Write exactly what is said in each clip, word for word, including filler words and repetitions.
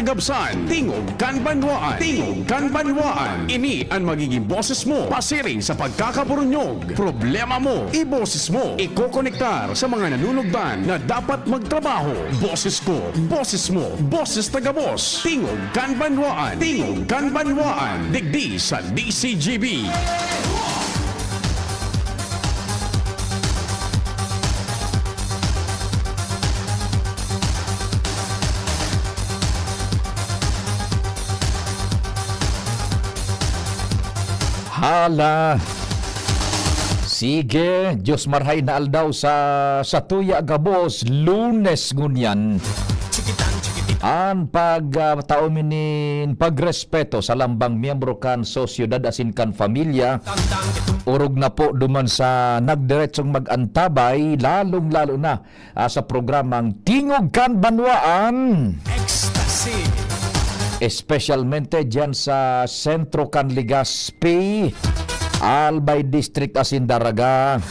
Gabsan, Tingog kan Banwaan. Tingog kan Banwaan. Ini an magiging boses mo pasiring sa pagkakaburunyog. Problema mo, iboses mo. Ikokonektar sa mga nanunugdan na dapat magtrabaho. Boses ko, boses mo, boses na gabos. Tingog kan Banwaan. Tingog kan Banwaan. Digdi sa D C G B. Hala. Sige, Diyos marhay na aldaw sa satuya gabos, Lunes ngunyan. An pag, ah, tao mi nin pagrespeto sa lambang miyembro kan sosyedad asin kan pamilya, orog na po duman sa nagdiretsong mag-antabay, lalong-lalo na, ah, sa programang Tingog kan Banwaan. Ecstasy. Espesyalmente diyan sa sentro kan Legazpi, Albay District asin Daraga.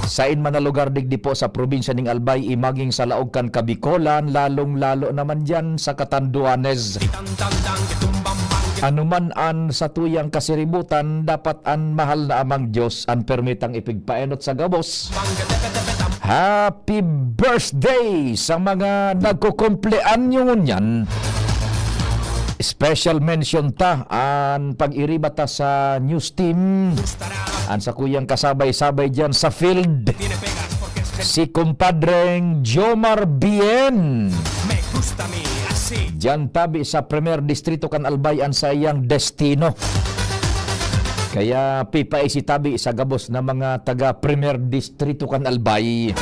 Sain man na lugar digdi po sa probinsya ning Albay, imaging sa laog kan Kabikolan, lalong-lalo naman diyan sa Catanduanes. Ano man an satuyang kasiributan, dapat an mahal na Amang Diyos an permitang ipigpaenot sa gabos. Happy birthday sa mga nagkukumpleanyo ngunyan. Special mention ta an pag-iriba ta sa news team. An sakuyang kasabay-sabay diyan sa field, si kumpadreng Jomar Bien. Diyan tabi sa Primer Distrito kan Albay an saiyang destino. Kaya pipaisi tabi sa gabos na mga taga Primer Distrito kan Albay.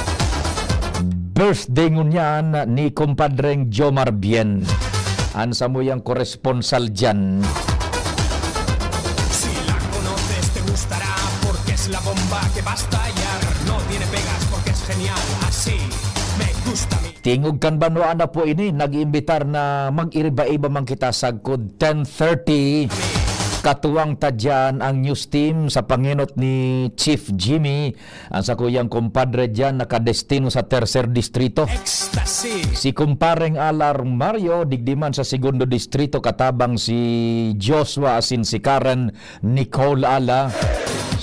Birthday ngunyan ni kumpadreng Jomar Bien. An samuyang koresponsal diyan. Si la conoces, te gustará, porque es la bomba que va a estallar. No tiene pegas, porque es genial, así me gusta a mí. Tingog kan Banwaan na po ini, nag-iimbitar na mag-iriba-iba man kita sagkod ten thirty. Katuwang ta diyan ang news team sa pangenot ni Chief Jimmy. Ang sakuyang kumpadre diyan nakadestino sa Tercer Distrito. Ecstasy. Si kumpareng Alar Mario, digdi man sa Segundo Distrito, katabang si Joshua asin si Karen Nicole Ala.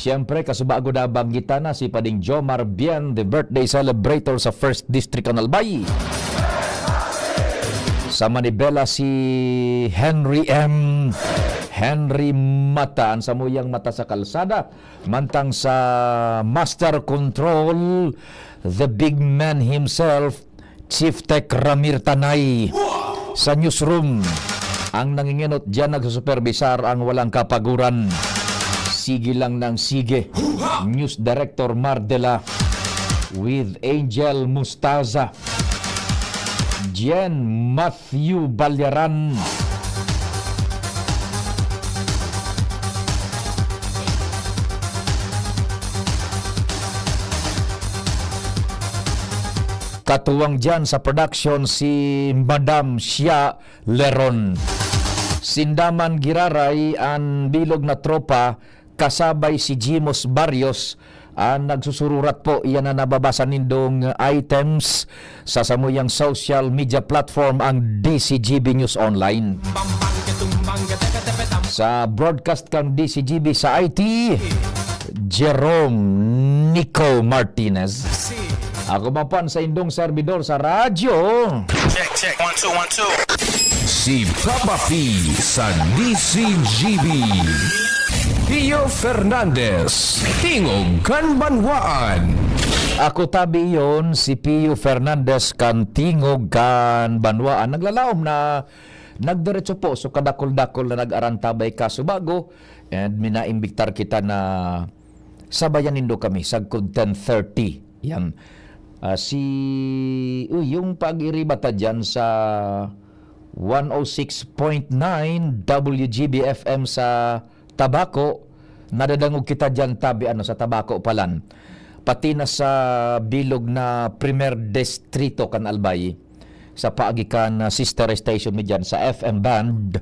Siyempre, kasubago na banggitan na si Pading Jomar Bien, the birthday celebrator sa First District kan Albay. Sa Manibela, si Henry M. Henry Mata, an samuyang mata sa kalsada. Mantang sa Master Control, the big man himself, Chief Tech Ramir Tanay. Sa newsroom, ang nangingenot diyan, nagsusupervisar ang walang kapaguran. Sige lang ng sige. News Director Mardela with Angel Mustaza. Jen Matthew Balyaran. Katuwang diyan sa production si Madam Shia Leron. Sinda man giraray an bilog na tropa kasabay si Jimos Barrios, an nagsusururat po. Iyan na nababasa nindong items sa samuyang social media platform, ang D C G B News Online. Sa broadcast kan D C G B sa I T, Jerome Nico Martinez. Ako man po an saindong servidor sa radyo. Check, check. One, two, one, two. Si Papa P sa D C G B. Pio Fernandez, Tingog kan Banwaan. Ako tabi yon, si Pio Fernandez kan Tingog kan Banwaan. Naglalaom na nagdiretso po, so kadakol-dakol na nag-arantabay kasubago, and minaimbiktar kita na sabayan nindo kami sagkod ten thirty. Yan. Ah, si, uy, yung pag-iriba ta dyan sa one oh six point nine W G B F M sa Tabaco, nadadangog kita dyan tabi, ano, sa Tabaco palan. Pati na sa bilog na Primer Distrito kan Albay, sa paagi kan, ah, sister station mi dyan sa F M band,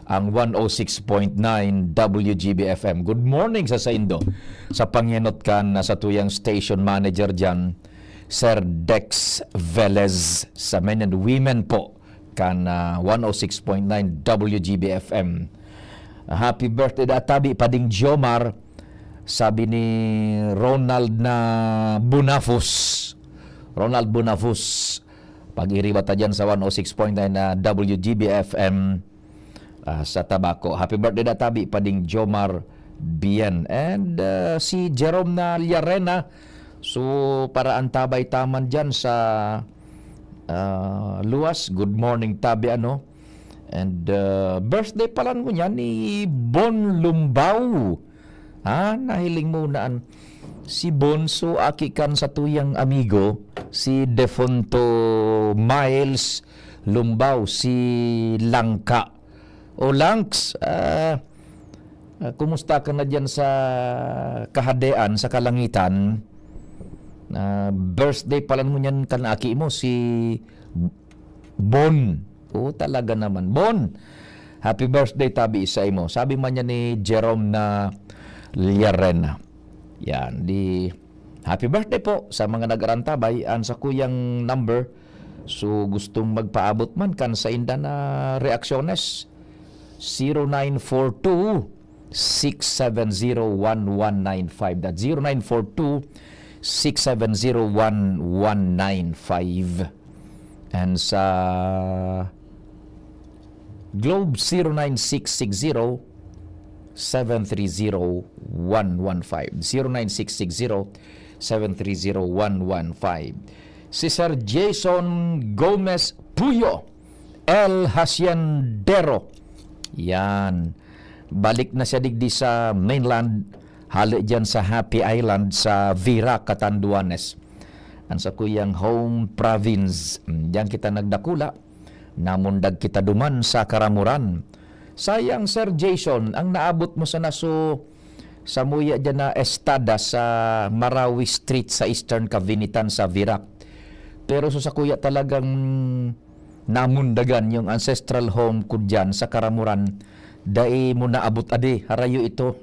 ang one oh six point nine W G B F M. Good morning sa saindo. Sa pangenot kan, ah, satuyang station manager dyan, Sir Dex Velez, sa men and women po. kan, ah, one oh six point nine W G B F M. Happy birthday da tabi pading Jomar, sabi ni Ronald na Bonafos. Ronald Bonafos, pag-iriba ta dyan sa one oh six point nine na W G B F M, ah, sa Tabaco. Happy birthday da tabi pading Jomar Bien. And, ah, si Jerome na Liarena, so para antabay taman dyan sa, ah, luwas. Good morning, tabi, ano. And, ah, birthday pala ngunyan ni Bon Lumbaw. Ah, nahiling mo na an si Bonso, aki kan satuyang amigo, si defunto Miles Lumbaw, si Langka. O Lanks, ah, ah, kumusta ka na diyan sa kahadean, sa kalangitan? Ah, birthday pala ngunyan kan aki mo, si Bon. Oo, talaga naman. Bon, happy birthday tabi sa imo. Sabi man niya ni Jerome na Liarena. Yan, di happy birthday po sa mga nag-arantabay. Ang sa kuyang number, so gustong magpaabot man kan sa inda na reaksyones, zero nine four two, six seven zero, one one nine five. That's zero nine four two, six seven zero, one one nine five. And sa Globe, zero nine six six zero, seven three zero, one one five. Zero nine six six zero, seven three zero, one one five. Si Sir Jason Gomez Puyo, El Haciendero. Yan. Balik na siya digdi sa mainland, hali diyan sa Happy Island sa Virac, Catanduanes. Ang sa kuyang home province. Diyan kita nagdakula. Namundag kita duman sa Karamuran. Sayang, Sir Jason, ang naabot mo sana so sa muya diyan na estada sa Marawi Street sa Eastern Cavinitan sa Virac. Pero so sa kuya talagang namundagan yung ancestral home ko diyan sa Karamuran, dai mo naabot adi, harayo ito.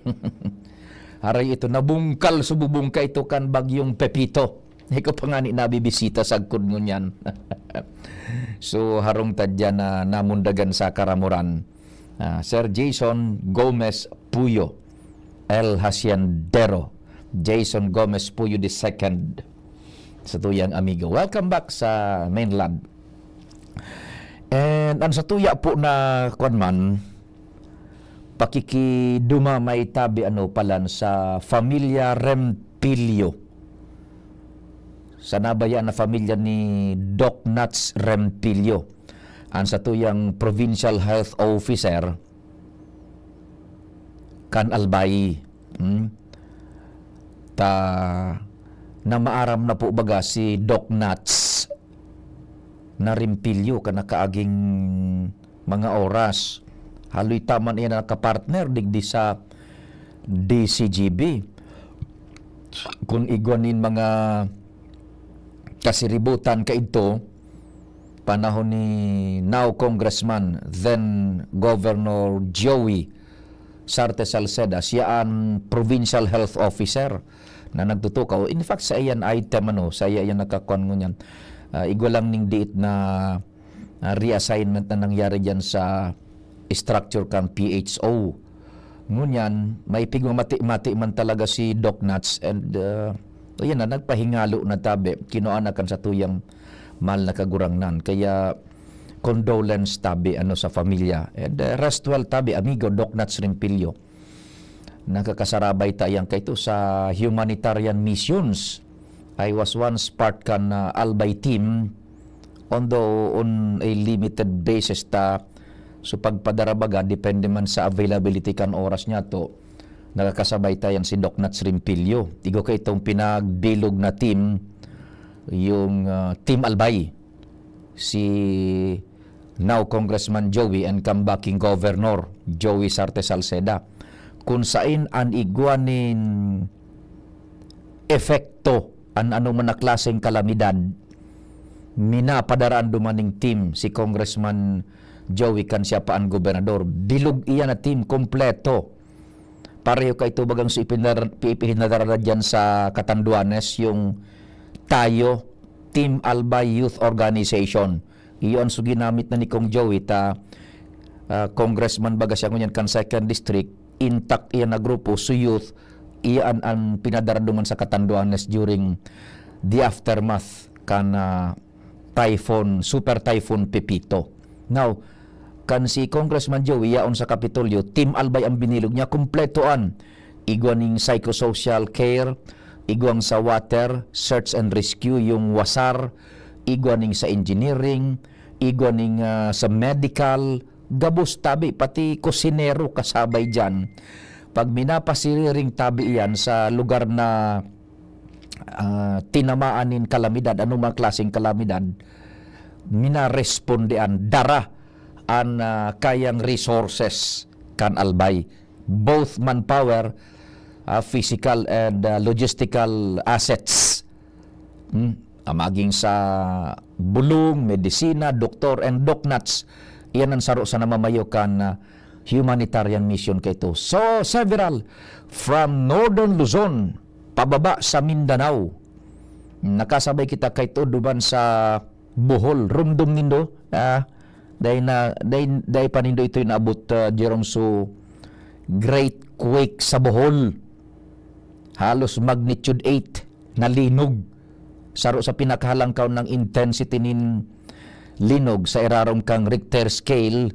Harayo ito, nabungkal, sububong ka ito kan bagyong Pepito. Ikaw pa nga ni nabibisita sagkod ngunyan. So, harong ta diyan na namundagan sa Karamuran. Ah, Sir Jason Gomez Puyo, El Haciendero. Jason Gomez Puyo the second. Sa tuyang amigo. Welcome back sa mainland. And ang sa tuya po na, kwan man, pakikidumamay tabi ano palan sa Familia Rempilio. Sa nabaya na familia ni Doc Nats Rempilio. Ang sa tuyang provincial health officer kan Albay. Hmm? Ta na maaram na po baga si Doc Nats na Rempilio kan nakaaging mga oras. Haloy ta man iyan nakapartner digdi sa D C G B. Kung igwa nin mga kasiributan kaidto, panahon ni now Congressman, then Governor Joey Sarte Salceda, siya ang provincial health officer na nagtutukaw. In fact, sa iyan item, ano, sa iya iyan nakakuan ngunyan. Ah, igwa lang ning diit na, ah, reassignment na nangyari diyan sa structure kan P H O. Ngunyan, may pigmamati-mati man talaga si Doc Nats and, ah, ayan na, nagpahingalo na tabi. Kinuha na kan sa tuyang mahal na kagurangnan. Kaya, condolence tabi, ano, sa familia. And, ah, rest well tabi, amigo, Doc Nats Rempilio. Nakakasarabay ta iyan kaito sa humanitarian missions. I was once part kan, ah, Albay team, although on a limited basis ta. So, pagpadara baga, depende man sa availability kan oras niya to, nakakasabay ta iyan si Doc Nats Rempilio. Igwa kaitong pinagbilog na team, yung, ah, Team Albay. Si now Congressman Joey and come backing Governor Joey Sarte Salceda, kun sain an igwa nin epekto an anoman na klaseng kalamidad, minapadaraan duman ning team si Congressman Joey kan siya pa an gobernador. Bilog iyan na team, kompleto. Pareho kaito bagang so ipinadar-, ipinadara na diyan sa Catanduanes, yung Tayo, Team Albay Youth Organization. Iyo an so ginamit na ni Kong Joey ta, ah, congressman baga siya ngunyan kan second district, intact iyan na grupo, so youth, iyan an pinadara duman sa Catanduanes during the aftermath kan, ah, typhoon, Super Typhoon Pepito. Now, kan si Congressman Joey yaon sa Kapitolyo, Team Albay ang binilog niya, kumpleto an igwa ning psychosocial care, igwang sa water, search and rescue, yung wasar, igwa ning sa engineering, igwa ning, ah, sa medical, gabos tabi, pati kusinero kasabay diyan. Pag minapasiriring tabi iyan sa lugar na, ah, tinamaan nin kalamidad, anumang klaseng kalamidad, minarespondean, dara an, ah, kayang resources kan Albay, both manpower, ah, physical and, ah, logistical assets. Hmm, ah, maging sa bulong, medisina, doktor, and DocNats, iyan an saro sa namamayo kan, ah, humanitarian mission kaito. So, several from Northern Luzon, pababa sa Mindanao. Nakasabay kita kaito duman sa Bohol. Rumdom nindo, ah, dai na, dai, dai pa nindo ito inaabot, ah, Jerome, so great quake sa Bohol. Halos magnitude eight na linog. Saro sa pinakahalangkaw ng intensity nin linog sa irarom kan Richter scale,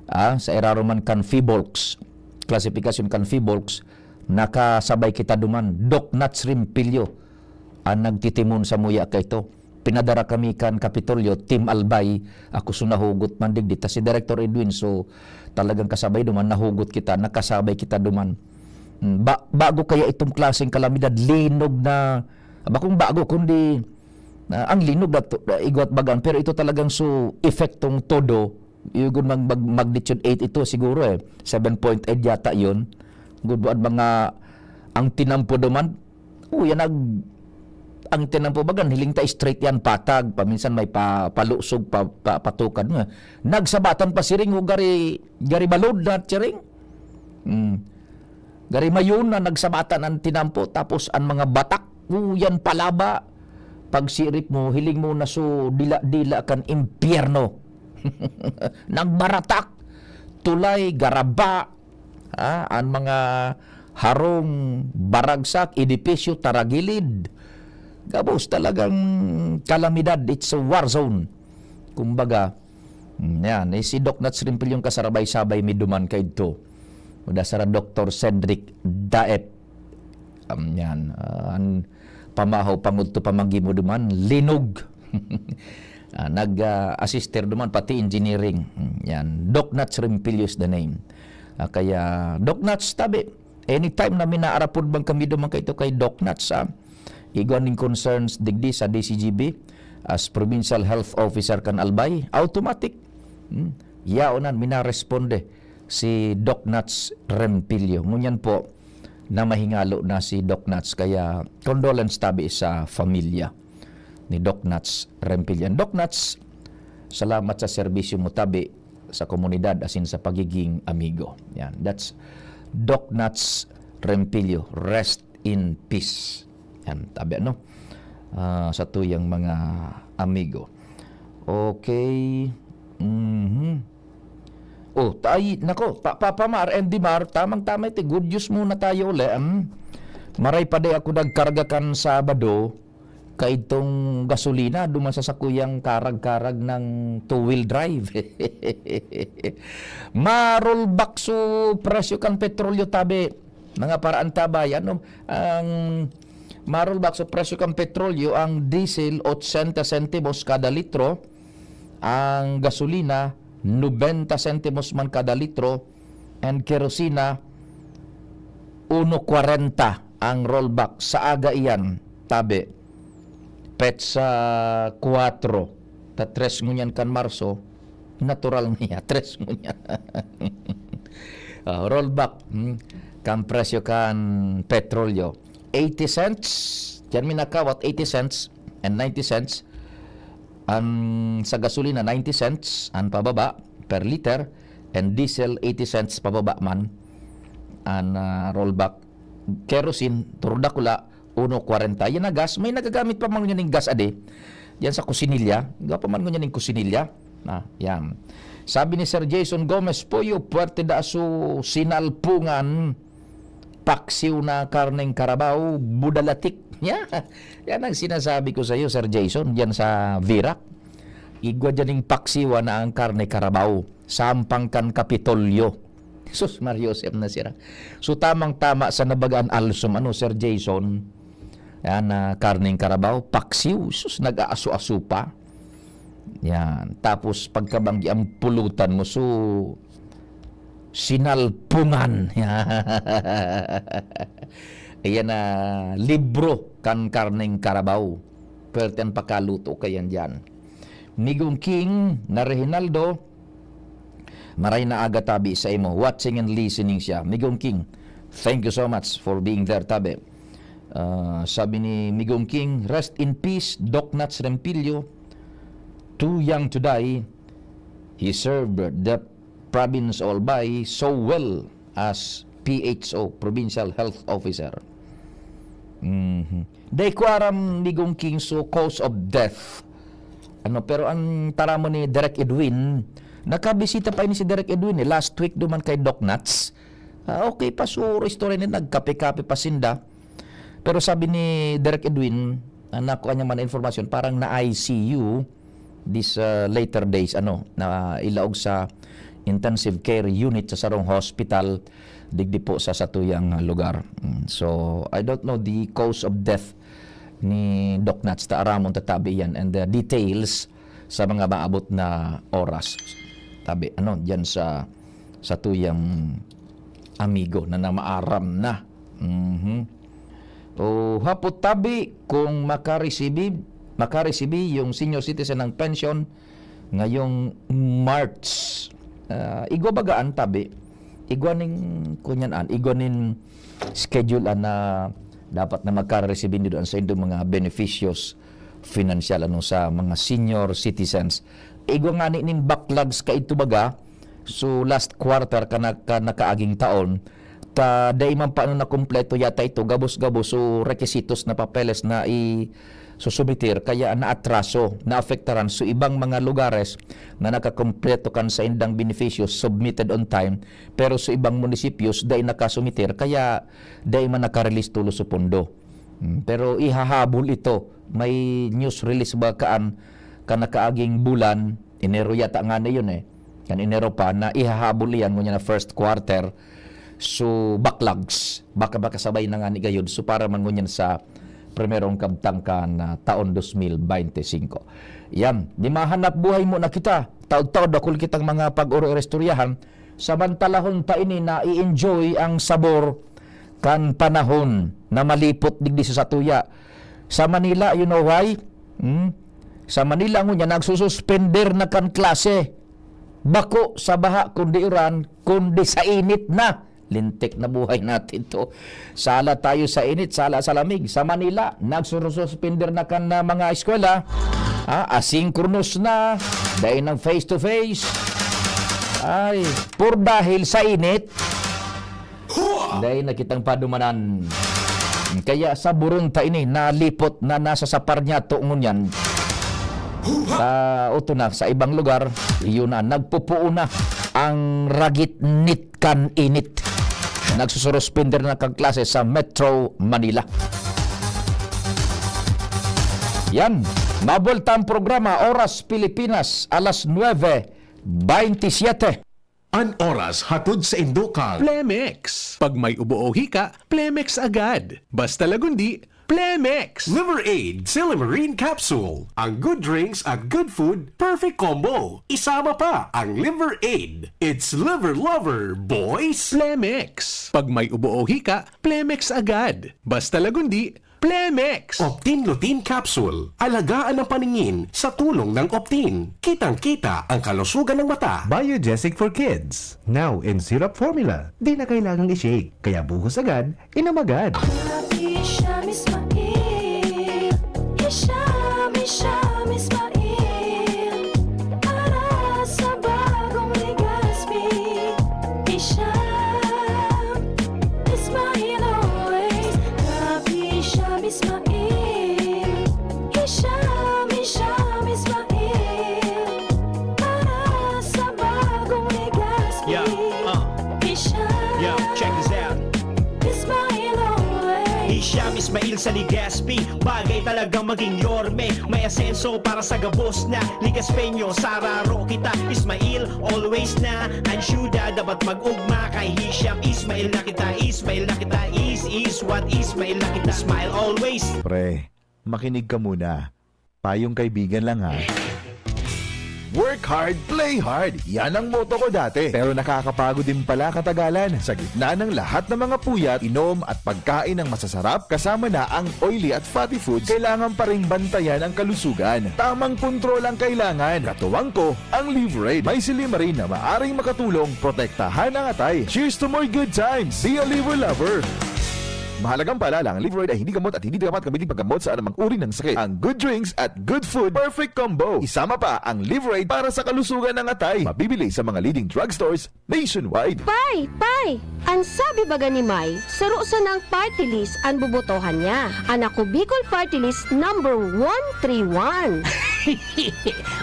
ah, sa irarom man kan PHIVOLCS, klasifikasyon kan PHIVOLCS, nakasabay kita duman. DocNats Rempilio an nagtitimon samuya kaito. Pinadara kami kan Kapitolyo, Team Albay, ako so nahugot man digdi, ta si Director Edwin, so talagang kasabay duman, nahugot kita, nakasabay kita duman. Hmm, ba-, bago kaya itong klaseng kalamidad, linog na, bakong bago, kundi, ah, ang linog na to, ah, igwat bagan, pero ito talagang so epektong todo, yugon mag-, mag-, magnitude eight ito siguro eh, seven point eight yata yun. Gudwaan mga, ang tinampo duman, oh, yan nag-, ang tinampo bagan, hiling ta straight yan, patag, paminsan may pa-, palusog, pa-, pa-, patukad nga. Nagsabatan pa siring, o gari, gari balod na siring. Hmm. Gari mayon na nagsabatan an tinampo, tapos an mga batak, uyan palaba. Pagsirip mo, hiling mo na so dila-dila kan impyerno. Nagbaratak, tulay, garaba, ah, an mga harong, baragsak, edipisyo, taragilid. Gabos talagang kalamidad, it's a war zone. Kumbaga, Mm, yan. Eh, si Doc Nats Rempilio an kasarabay-sabay mi duman kaidto. Kuda sara Doktor Cedric Daep. Um, yan. Ah, an pamahaw pangudto pamanggi mo duman, linog. Ah, nag, ah, assister duman, pati engineering. Mm, yan. Doc Nats Rempilio is the name. Ah, kaya, Doc Nats, tabi, anytime na minaarapod man kami duman kaito kay Doc Nats, ah, igwa ning concerns digdi sa D C G B as Provincial Health Officer kan Albay, automatic. Hmm. Yaon na, minaresponde si Doc Nats Rempilio. Ngunyan po, na mahingalo na si Doc Nats, kaya condolence tabi sa familia ni Doc Nats Rempilio. And Doc Nats, salamat sa serbisyo mo tabi sa komunidad asin sa pagiging amigo. Yan. That's Doc Nats Rempilio. Rest in peace. Yan, tabi ano? Ah, sa tuyang mga amigo. Okay. Mhm. Oh, tay, nako, pa, Papa Mar and Dimar, tamang-tama ito. Good news muna tayo uli. Hmm? Maray pa di ako nagkarga kan Sabado, kaitong gasolina, duman sa sakuyang karag-karag ng two-wheel drive. Marulbak so presyo kan petrolyo, tabi. Mga paraantabay, ano, ang marulbak so presyo kan petrolyo, ang diesel, ochenta sentimos kada litro, ang gasolina, nobenta sentimos man kada litro, and kerosina, uno kwarenta ang rollback sa aga iyan, tabi. Petsa kwatro, ta tres ngunyan kan Marso, natural niya, tres ngunyan. Ah, rollback, hmm, kan presyo kan petrolyo. Eighty cents, diyan mi nakawat, eighty cents and ninety cents. An sa gasolina, ninety cents an pababa per liter, and diesel, eighty cents pababa man an, ah, rollback. Kerosene, turdakula, uno kwarenta. Yan na gas, may nagagamit pa man ngunyan ning gas adi. Yan sa kusinilya, igwa pa man ngunyan ning kusinilya. Na, yan. Sabi ni Sir Jason Gomez, "Puyo, puwerte da su sinalpungan, paksiw na karneng karabaw, budalatik." Yan. Yan ang sinasabi ko sa'yo, Sir Jason, diyan sa Virac. Igwa diyan ning paksiw na ang karne karabaw, sampang kan Kapitolyo. Sus, Mario Joseph na sira. So, tamang-tama sa nabagaan alsom, ano, Sir Jason? Yan, na karneng karabaw, paksiw, sus, nag-aaso-aso pa. Yan. Tapos, pagkabanggi ang pulutan mo, so, sinalpungan. Ayan na, libro kan karneng karabaw. Pwerte ang pakaluto kayan dyan. Migong King na Reginaldo, maray na aga tabi sa imo. Watching and listening siya. Migong King, thank you so much for being there, tabi. Ah, sabi ni Migong King, "Rest in peace, Doc Nats Rempilio. Too young to die. He served the province of Albay so well as P H O, Provincial Health Officer." Mhm. Dai ko aram, Migong King, so cause of death. Ano, pero ang taramon ni Direk Edwin, nakabisita pa ini si Direk Edwin, eh, last week duman kay Doc Nats. Ah, okay pa, so, istorya niya, nagkape-kape pa sinda. Pero sabi ni Direk Edwin, ang nakuha niya man na informasyon, parang na-I C U this, uh, later days, ano, na ilaog sa intensive care unit sa sarong hospital digdi po sa satuyang lugar. Mm, so, I don't know the cause of death ni Doc Nats, ta aramon ta tabi yan, and the details sa mga maabot na oras. Tabi, ano, diyan sa, sa tuyang amigo na namaaram na. Mhm. O, hapot tabi kung makaresibi, makaresibi yung senior citizen ng pension ngayong March. Ah, igwa bagaan tabi. Igwa ning kunyan an, igwa nin schedule an na dapat na magkaresibi nindo an saindong mga beneficios financial, ano, sa mga senior citizens. Igwa ngani nin backlogs kaidto baga, so last quarter ka na, ka nakaaging taon, ta dai man pa ano nakumpleto yata ito, gabos-gabos, so requisitos na papeles na i-, susumitir, kaya naatraso, naapektaran. So ibang mga lugares na nakakumpleto kan saindang benepisyo, submitted on time, pero so ibang munisipios dai nakasumitir, kaya dai man nakarelease tulos so pondo. Hmm, pero ihahabol ito. May news release ba kaan ka nakaaging bulan? Enero yata ngani yun eh. Kan Enero pa, na ihahabol iyan ngunyan na first quarter. So, backlogs. Baka makasabay na ngani gayod. So, para man ngunyan sa primerong kabtang kan, ah, taon dos mil bente singko. Yan. Di mahanap buhay mo na kita. Taod-taod, dakul kitang mga pag-oro-iristoryahan. Samantalahon ta ini na i-enjoy ang sabor kan panahon na malipot digdi sa satuya. Sa Manila, you know why? Hmm? Sa Manila ngunyan, nagsususpender na kan klase. Bako sa baha kundi uran, kundi sa init na. Lintik na buhay natin to. Sala tayo sa init, sala sa lamig. Sa Manila, nagsususpender na kan, ah, mga eskwela. Ah, asynchronous na, dahil ng face-to-face. Ay, pur dahil sa init. Dahil na kitang padumanan. Kaya sa Burunta ini, nalipot na nasa sapar niya to ngunyan. Sa uto na, sa ibang lugar, yun na, nagpupuo na ang ragit-nit kan init. Nagsusurospender na kan klase sa Metro Manila. Yan. Mabuelta ang programa, Oras Pilipinas, alas nuebe baynte siyete. An oras hatod sa indo kan Plemex. Pag may ubo o hika, Plemex agad. Basta lagundi, Plemex! Liver Aid Silimarine Capsule. Ang good drinks at good food, perfect combo. Isama pa ang Liver Aid. It's Liver Lover, boys! Plemex. Pag may ubo o hika, Plemex agad. Basta lagundi, Plemex! Optin Lutein Capsule. Alagaan ang paningin sa tulong ng Optin. Kitang-kita ang kalusugan ng mata. Biogesic for Kids. Now in syrup formula. Di na kailangang i-shake. Kaya buhos agad, inom agad. Happy siya mismo. Hisham, Hisham Ismail. Para sa bagong Legazpi, Hisham Ismail always. Happy Hisham Ismail. Hisham, Hisham Ismail. Yeah, uh, yeah, check this out. Ismail always. Hisham Ismail sa Legazpi, bagay talagang maging yorme. May asenso para sa gabos na Legazpeño, sararo kita. Ismail, always na. Ang syuda dapat mag-ugma kay Hisham Ismail na kita. Ismail na kita, is, is what, Ismail na kita. Smile always. Pre, makinig ka muna. Payong kaibigan lang ha. Work hard, play hard. Yan ang motto ko dati. Pero nakakapagod din pala katagalan. Sa gitna ng lahat ng mga puyat, inom at pagkain ng masasarap, kasama na ang oily at fatty foods, kailangan pa ring bantayan ang kalusugan. Tamang kontrol ang kailangan. Katuwang ko, ang Livraid. May silimarin na maaring makatulong protektahan ang atay. Cheers to more good times! Be a liver lover! Mahalagang paalala, ang Livraid ay hindi gamot at hindi dapat gamitin paggamot sa anumang uri ng sakit. Ang good drinks at good food, perfect combo. Isama pa ang Livraid para sa kalusugan ng atay. Mabibili sa mga leading drugstores nationwide. Pay! Pay! An sabi baga ni May, saro sanang party list an bobotohan niya. An Ako Bicol Party List number one three one.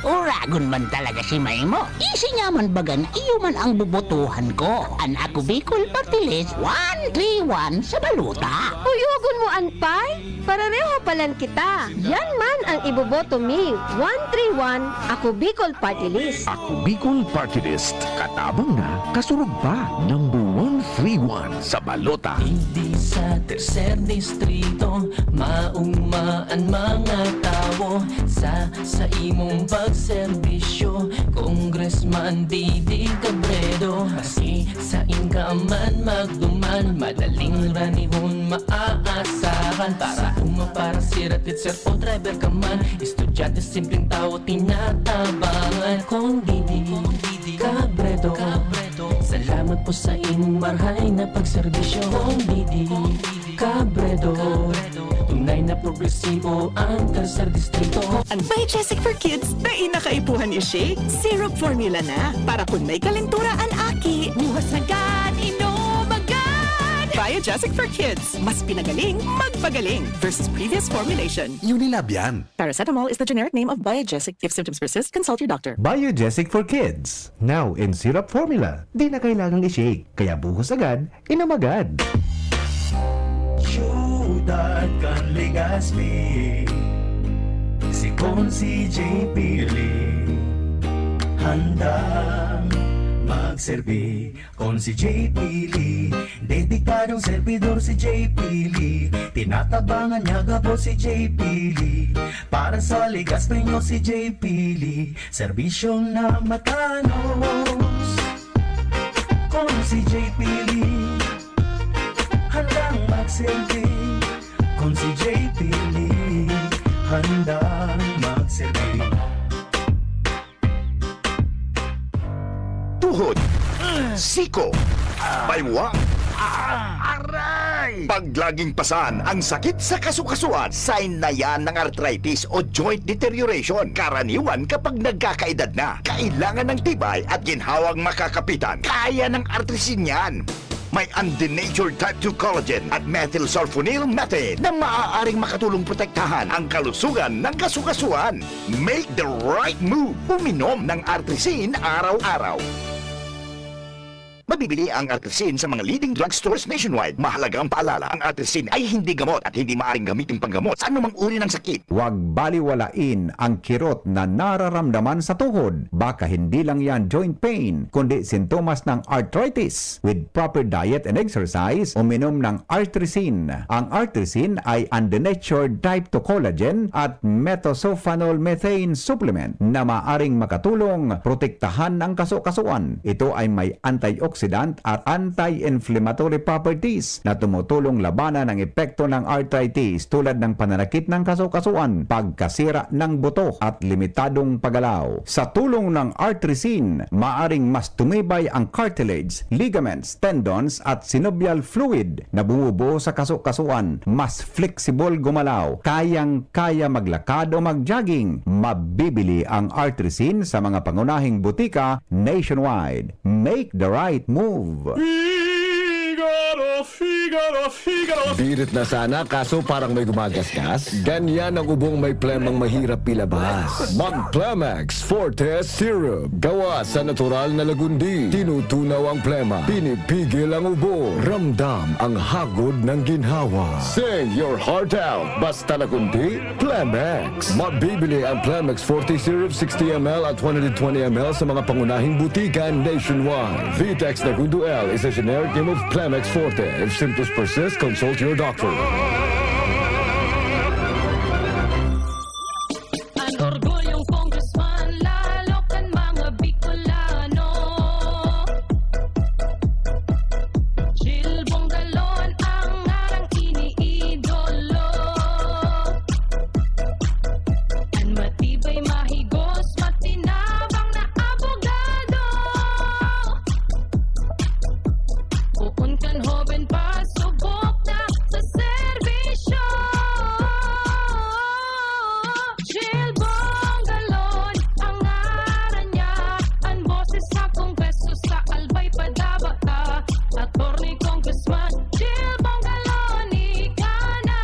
Uragon man talaga si May mo. Isi niya man baga na iyo man ang bobotohan ko. An Ako Bicol Party List one three one sa balota. Uyogon mo an Pay? Parareho palan kita. Yan man ang iboboto mi. One three one, Ako Bicol Party List. Ako Bicol Party List. Katabang na, kasurog pa. Number one three one sa balota. Digdi sa tercer distrito, maugma an mga tawo. Sa, sa imong pagserbisyo, Congressman Didi Cabredo. Maski sain ka man magduman, madaling ranihon maaasahan. Para uma, para sira, teacher o driver ka man, estudyante, simpleng tawo, tinatabangan. Kong Didi Cabredo, salamat po sa imong marhay na pagserbisyo. Kong Didi Cabredo, tunay na progresibo ang tercer distrito. An Biogesic for Kids, dai na kaipuhan i-shake. Syrup formula na. Para kun may kalentura an aki, buhos agad, inom agad! Biogesic for Kids, mas pinagaling, magpagaling versus previous formulation. Unilab yan. Paracetamol is the generic name of Biogesic. If symptoms persist, consult your doctor. Biogesic for Kids, now in syrup formula. Di na kailangang i-shake, kaya buhos agad, inom agad. Siyudad kan Legazpi, si Consi J P Lee, handang magserbi. Consi J P Lee, dedikadong servidor si J P Lee. Tinatabangan niya gabos si J P Lee. Para sa Legazpeño si J P Lee, serbisyong na matanos. Consi J P Lee, handang magserbi. Consi J P Lee, handang magserbi. Tuhod, siko, baywa, aray! Pag laging pasan ang sakit sa kasukasuan, sign na yan ng arthritis o joint deterioration. Karaniwan kapag nagkakaedad na, kailangan ng tibay at ginhawang makakapitan. Kaya ng artrisin yan. May undenatured type two collagen at methylsulfonyl methane na maaaring makatulong protektahan ang kalusugan ng kasukasuan. Make the right move. Uminom ng Artrisin araw-araw. Mabibili ang Artrisin sa mga leading drugstores nationwide. Mahalagang paalala, ang Artrisin ay hindi gamot at hindi maaaring gamitin panggamot sa anumang uri ng sakit. Huwag baliwalain ang kirot na nararamdaman sa tuhod. Baka hindi lang yan joint pain, kundi sintomas ng arthritis. With proper diet and exercise, uminom ng Artrisin. Ang Artrisin ay undenatured type two collagen at methylsulfonyl methane supplement na maaring makatulong protektahan ang kasukasuan. Ito ay may antioxidant at anti-inflammatory properties na tumutulong labanan ang epekto ng arthritis tulad ng pananakit ng kasukasuan, pagkasira ng buto at limitadong paggalaw. Sa tulong ng Artrisin, maaring mas tumibay ang cartilage, ligaments, tendons at synovial fluid na bumubuo sa kasukasuan, mas flexible gumalaw, kayang-kaya maglakad o mag-jogging. Mabibili ang Artrisin sa mga pangunahing butika nationwide. Make the right move! Figaro, Figaro, Figaro. Birit na sana, kaso parang may gumagasgas. Ganyan ang ubong may plemang mahirap ilabas. Mag Plemex Forte Syrup. Gawa sa natural na lagundi. Tinutunaw ang plema. Pinipigil ang ubo. Ramdam ang hagod ng ginhawa. Sing your heart out. Basta lagundi, Plemex. Mabibili ang Plemex Forte Syrup sixty M L at one hundred twenty M L sa mga pangunahing butika nationwide. Vitex Lagundo L is a generic name of Plemex Forte. If symptoms persist, consult your doctor. An orgulyong congressman, lalo kan mga Bicolano. Jill Bongalon ang ngarang iniidolo. An matibay, mahigos, matinabang na abogado. Poon kan hoben pa, subok na sa serbisyo. Jill Bongalon ang ngaran niya, an boses sa Kongreso, sa Albay padaba ta. Attorney Congressman Jill Bongalon, ika na.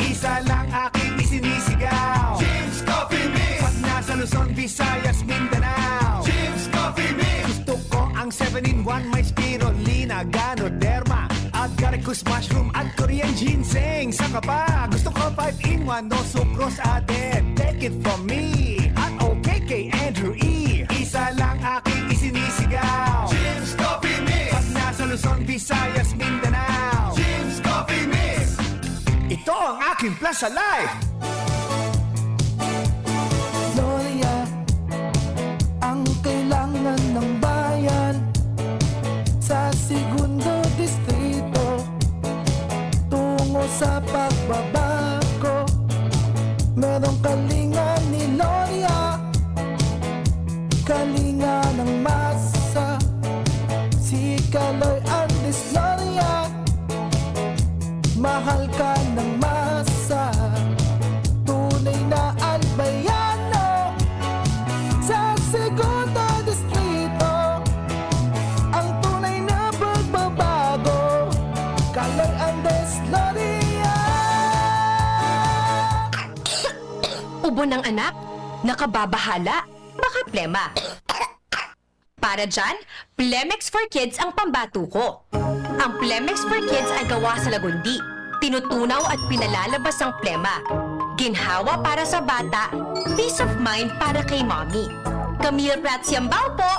Isa lang aking isinisigaw. Jim's Coffee Mix. Pag nasa Luzon, Visayas, Mindanao. Jim's Coffee Mix. Gusto ko ang seven-in-one, may spirulina, ganoderma, agaricus mushroom at Korean ginseng. Saka pa, gusto ko five-in-one, no sucrose added. Take it from me, at okay kay Andrew E. Isa lang aking isinisigaw. Jim's Coffee Mix. Pag nasa Luzon, Visayas, Mindanao. Jim's Coffee Mix. Ito ang aking Plaza Life. Gloria, ang kailangan ng bayan sa Segundo Distrito. Tungo sa pagbabago, merong kalinga ni Gloria. Kalinga ng masa, si Kaloy Andres Gloria. Mahal ka ng masa, tunay na Albayano. Sa Segundo Distrito, ang tunay na pagbabago, Kaloy Andres Gloria. Ubo ng anak? Nakababahala? Baka plema. Para dyan, Plemex for Kids ang pambato ko. Ang Plemex for Kids ay gawa sa lagundi. Tinutunaw at pinalalabas ang plema. Ginhawa para sa bata, peace of mind para kay mommy. Camille Prats Yambao po,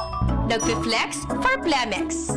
nagfi-flex for Plemex.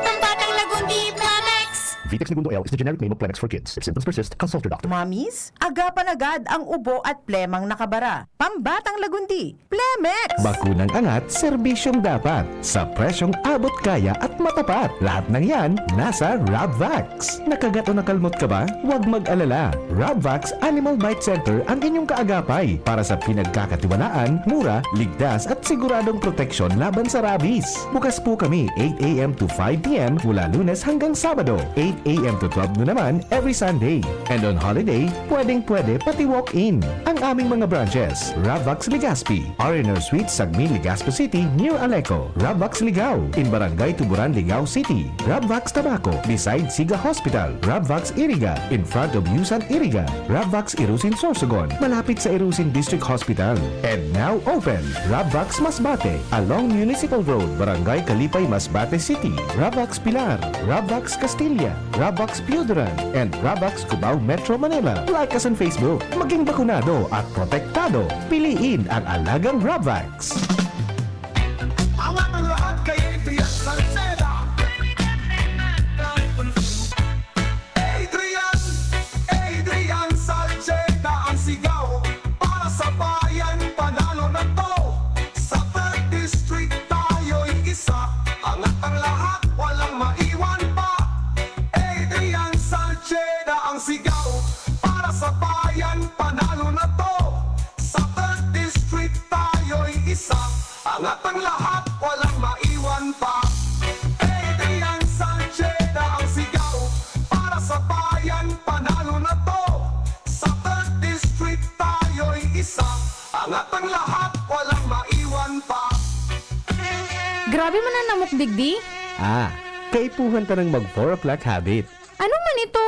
Pambatang lagundi, Plemex! Vitex Negundo L is the generic name of Plemex for Kids. If symptoms persist, consult your doctor. Mommies, agapan agad ang ubo at plemang nakabara. Pambatang lagundi, Plemex! Bakunang angat, serbisyong dapat, sa presyong abot kaya at matapat. Lahat ng yan, nasa Rabvax. Nakagat o nakalmot ka ba? Huwag mag-alala. Rabvax Animal Bite Center ang inyong kaagapay para sa pinagkakatiwalaan, mura, ligtas at siguradong proteksyon laban sa rabies. Bukas po kami eight a m to five p m mula Lunes hanggang Sabado, eight a m to twelve noon naman every Sunday. And on holiday, pwedeng-pwede pati walk-in. Ang aming mga branches, Rabvax Legazpi, R and R Suite, Sagmi, Legazpi City, near Aleco, Rabvax Ligao, in Barangay Tuburan, Ligao City, Rabvax Tabaco, beside Siga Hospital, Rabvax Iriga, in front of Yusan Iriga, Rabvax Irusin Sorsogon, malapit sa Irusin District Hospital, and now open, Rabvax Masbate, along Municipal Road, Barangay Kalipay, Masbate City, Rabvax Pilar, Rabvax Castilla, Rabvax Pioduran, and Rabvax Cubao, Metro Manila. Like us on Facebook. Maging bakunado at protektado. Piliin ang alagang Rabvax. Angat ang lahat kay Adrian Salceda. Adrian, Adrian Salceda ang sigaw. Para sa bayan, panalo na 'to. Sa Third District, tayo'y isa. Angat ang lahat, walang maiwan pa. Adrian Salceda ang sigaw. Para sa bayan, panalo na 'to. Sa Third District, tayo'y isa. Angat ang lahat, walang maiwan pa. Adrian Salceda ang sigaw. Para sa bayan, panalo na 'to. Sa Third District, tayo'y isa. Angat ang lahat, walang maiwan pa. Grabe man an lamok digdi. Ah, kaipuhan ta nang mag four o'clock habit. Ano man ito?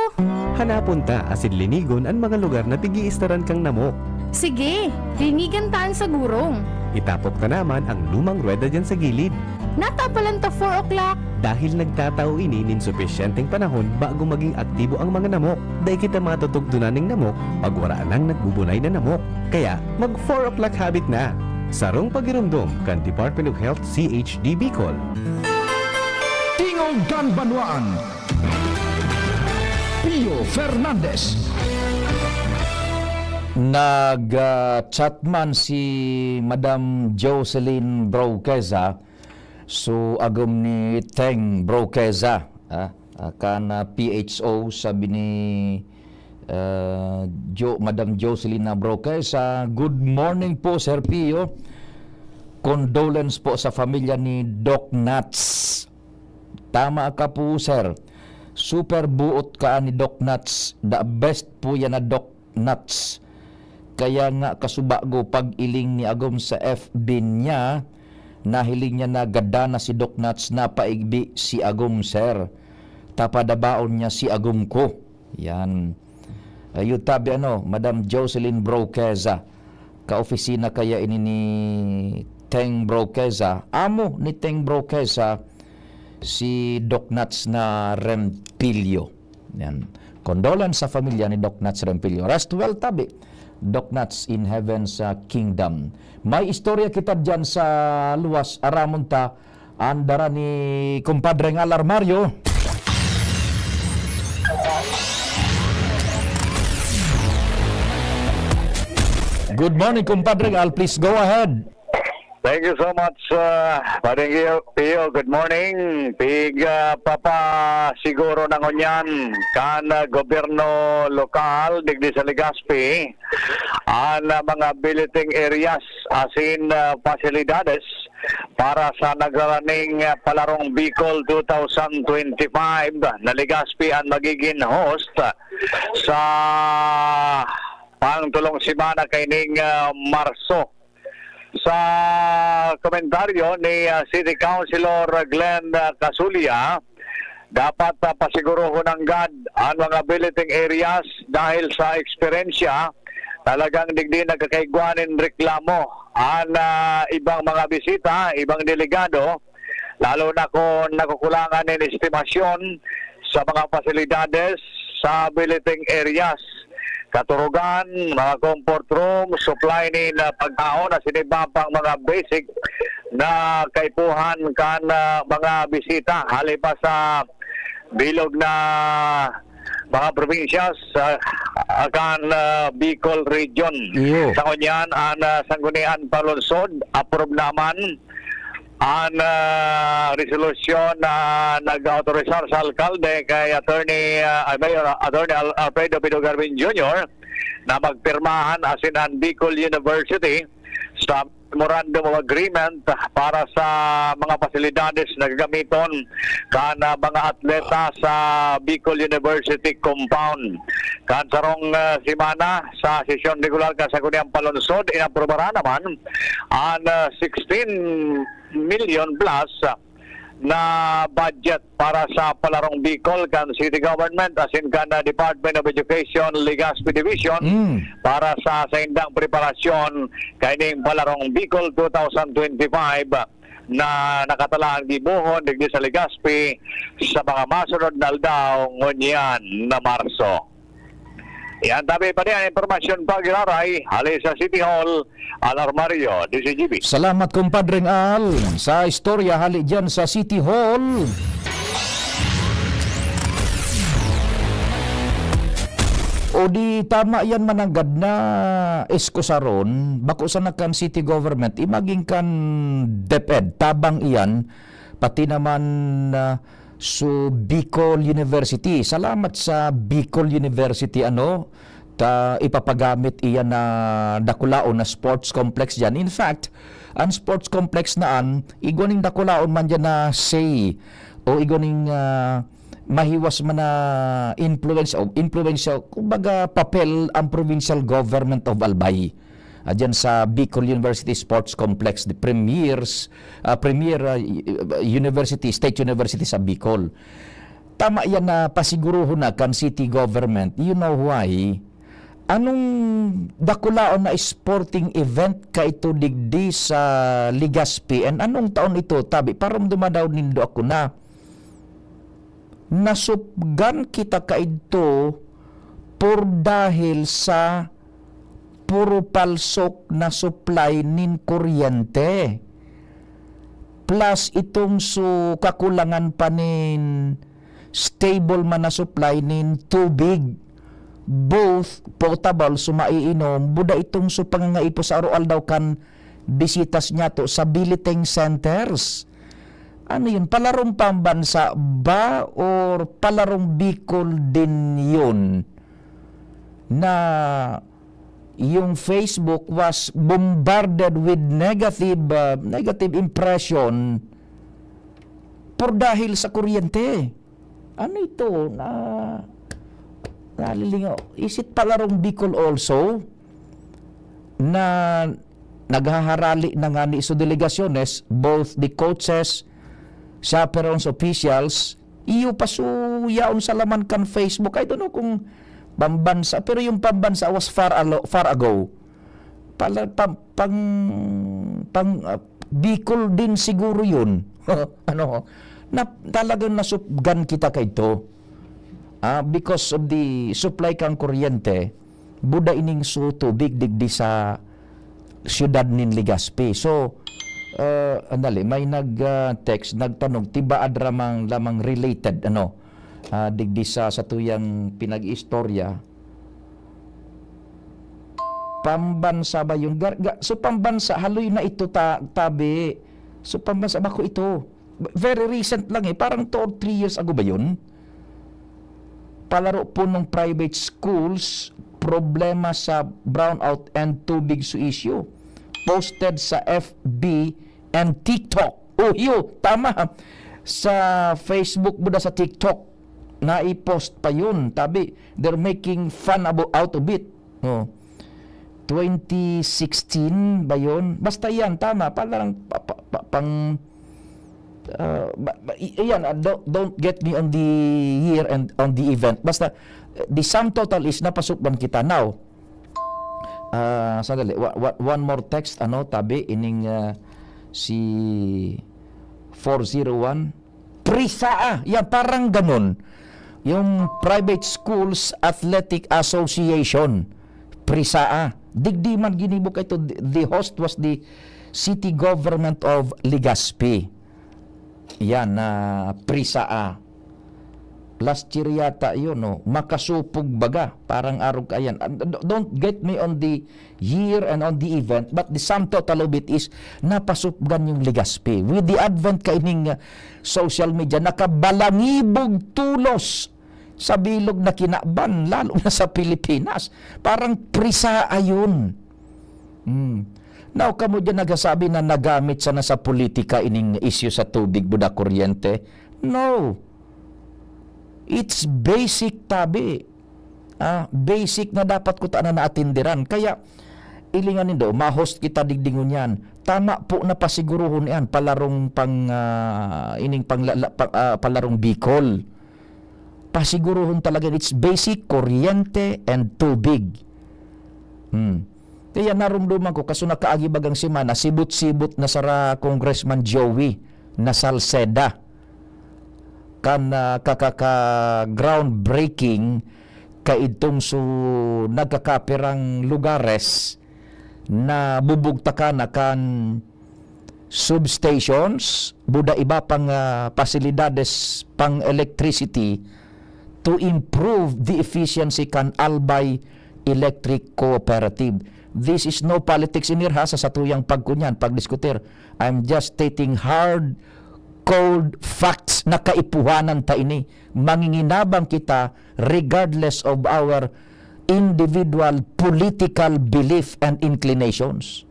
Hanapon ta asin linigon an mga lugar na pig-iistaran kan namok. Sige, linigan ta an sagurong. Itapok ta naman ang lumang ruweda diyan sa gilid. Natapalan ta four o'clock. Dahil nagtatao ini nin supisyenteng panahon bago maging aktibo ang mga namok. Dai kita matutugdonan nin namok pag wara nang nagbubunay na namok. Kaya, mag four o'clock habit na. Sarong pagiromdom kan Department of Health C H D Bicol. Tingog kan Banwaan, Pio Fernandez. Nag-chat man si Madam Jocelyn Broqueza, so agom ni Teng Broqueza, ah, ah, kan ah, P H O, sabi ni ah, Jo, Madam Jocelyn Broqueza, "Good morning po, Sir Pio. Condolence po sa pamilya ni Doc Nats." Tama ka po, sir. Super buot ka ni Doc Nats. The best po yan na Doc Nats. Kaya nga kasubago pag-iling ni agom sa F B niya, nahiling niya na gadan na si Doc Nats, napaigbi si agom, sir. Tapadabaon niya si agom ko. Yan. Ayun, tabi ano, Madam Jocelyn Broqueza. Kaopisina kaya ini ni Teng Broqueza. Amo ni Teng Broqueza, si Doc Nats na Rempilio. Yan. Condolence sa pamilya ni Doc Nats Rempilio. Rest well, tabi. Doc Nats in heaven's uh, kingdom. May istorya kita dyan sa luwas, aramon ta, andara ni Kumpadre Ngal Armario. Good morning, Kumpadre Ngal. Please go ahead. Thank you so much, uh, Padre Pio. Good morning. Pig uh, papa siguro na ngunyan kan uh, gobyerno lokal digdi sa Legazpi an uh, mga billeting areas asin uh, pasilidades para sa nagraraning uh, Palarong Bicol twenty twenty-five na Legazpi an magiging host sa pangtulong semana kaining uh, Marso. Sa komentaryo ni ah, City Councilor Glenn ah, Casulia, dapat ah, pasigurohon nanggad an mga billeting areas dahil sa eksperyensya, talagang digdi nagkakaigwa nin reklamo an ah, ibang mga bisita, ibang delegado, lalo na kung nakukulangan nin estimasyon sa mga pasilidades sa billeting areas, katurugan, mga comfort room, supply nin ah, pagkaon asin iba pang mga basic na kaipuhan kan ah, mga bisita hali pa sa bilog na mga probinsya sa ah, kan ah, Bicol Region. Iyo. Sa ngunyan, an ah, Sangguniang Panlungsod, approve naman an ah, resolusyon na nag-autorisar sa alkalde kay Attorney ah, Mayor Attorney Al- Alfredo Pino Garvin Junior na magpirmahan asin an Bicol University sa Memorandum of Agreement para sa mga pasilidades na gagamiton kan ah, mga atleta sa Bicol University compound. Kan sarong ah, semana sa sesyon regular kan Sangguniang Panlungsod, inaprobaran naman an ah, sixteen million plus na budget para sa Palarong Bicol kan City Government asin kan ah, Department of Education Legazpi Division Mm. para sa saindang preparasyon kaining Palarong Bicol twenty twenty-five na nakatalaan gibohon digdi sa Legazpi sa mga masunod na aldaw ngunyan na Marso. Yan tabi pa niya impormasyon pa giraray hali sa City Hall, Al Armario, D C G B. Salamat, Kumpadreng Al, sa istorya hali dyan sa City Hall. O di tama yan mananggad na eskusaron, bako sana kan city government, imaging kan DepEd, tabang iyan, pati naman ah, so Bicol University. Salamat sa Bicol University, ano, ta ipapagamit iyan na dakulaon na sports complex diyan. In fact, ang sports complex na an, igwa ning dakulaon man diyan na say, o igwa ning ah, mahiwas man na influence o influence, kumbaga papel ang provincial government of Albay. ah, dyan sa Bicol University Sports Complex, the premiers, ah, premier, ah, y-, university, state university sa Bicol. Tama yan na pasiguruhon na kan city government. You know why? Anong dakulaon na sporting event kaito digdi sa Legazpi? And anong taon ito, tabi? Parang dumadaw nindo ako na nasupgan kita kaidto por dahil sa puro palsok na supply nin kuryente. Plus itong su kakulangan pa nin stable man na supply nin tubig, both potable, su maiinom, buda itong su pangangaipo sa aroaldaw kan bisitas niyato sa billeting centers. Ano yun? Palarong pambansa ba or palarong Bicol din yun? Na yung Facebook was bombarded with negative, ah, negative impression por dahil sa kuryente. Ano ito? Na, nalilingaw. Is it palarong Bicol also? Na naghaharali na nga ni su delegasyones, both the coaches, chaperones, officials, iyo pa su yaon sa laman kan Facebook. I don't know kung pambansa, pero yung pambansa was far alo-, far ago. Pala, pam-, pang, pang, ah, Bicol din siguro yun. Ano, na, talagang nasupgan kita kaito. Ah, because of the supply kan kuryente, buda ining su tubig digdi sa siyudad nin Legazpi. So, ah, andali, may nag, ah, text, nagtanong, tibaad ramang lamang related, ano, ah, digdi sa, sa tuyang pinag-istorya. Pambansa ba yun? Gar-, ga-, so, pambansa, haloy na ito ta-, tabi. So, pambansa, bako ito. Very recent lang eh. Parang two or three years ago ba yun? Palaro po ng private schools, problema sa brownout and tubig su issue. Posted sa F B and TikTok. Oh, iyo, tama. Sa Facebook mo na sa TikTok, nai-post pa yun. Tabi, they're making fun abo-, out of it. Oh. Twenty sixteen ba yun? Basta yan, tama. Parang pa-, pa-, pa-, pang, ah, ba-, ba-, i-, ayan, ah, don't, don't get me on the year and on the event. Basta, eh, the sum total is napasukdan kita. Now, ah, sandali, wa-, wa-, one more text, ano, tabi, ining, ah, si four zero one, PRISAA, yan, parang ganun. Yung Private Schools Athletic Association, PRISAA. Digdi man ginibo kaito, the host was the City Government of Legazpi. Yan, na PRISAA. Last year yata yun, no? Makasupog baga, parang arog ka yan. Ah, d-, don't get me on the year and on the event, but the sum total of it is napasupgan yung Legazpi. With the advent kaining, ah, social media, nakabalangibog tulos sa bilog na kinaban, lalo na sa Pilipinas. Parang PRISAA yun. Hmm. Now, kamo dyan nagsasabi na nagamit sana sa politika ining isyu sa tubig, buda, kuryente. No. It's basic tabi. Ah, basic na dapat ko ta na naatindiran. Kaya, ilingan nindo, ma-host kita digdi ngunyan. Tama po na pasiguruhon yan, palarong pang, ah, ining pang, la-, la-, pa-, ah, palarong Bicol. Pasiguruhon talaga, it's basic, kuryente and tubig. Hmm. Kaya narumduman ko, kaso nakaagi bagang semana, sibot-sibot na sara Congressman Joey na Salceda kan, ah, kakaka-groundbreaking kaidtong su-, nagkakapirang lugares na bubugtakan na kan substations, buda iba pang, ah, pasilidades pang electricity to improve the efficiency kan Albay Electric Cooperative. This is no politics in here, ha, sa satuyang pagkunyan, pagdiskutir. I'm just stating hard, cold facts na kaipuhanan ta ini. Manginginabang kita regardless of our individual political belief and inclinations.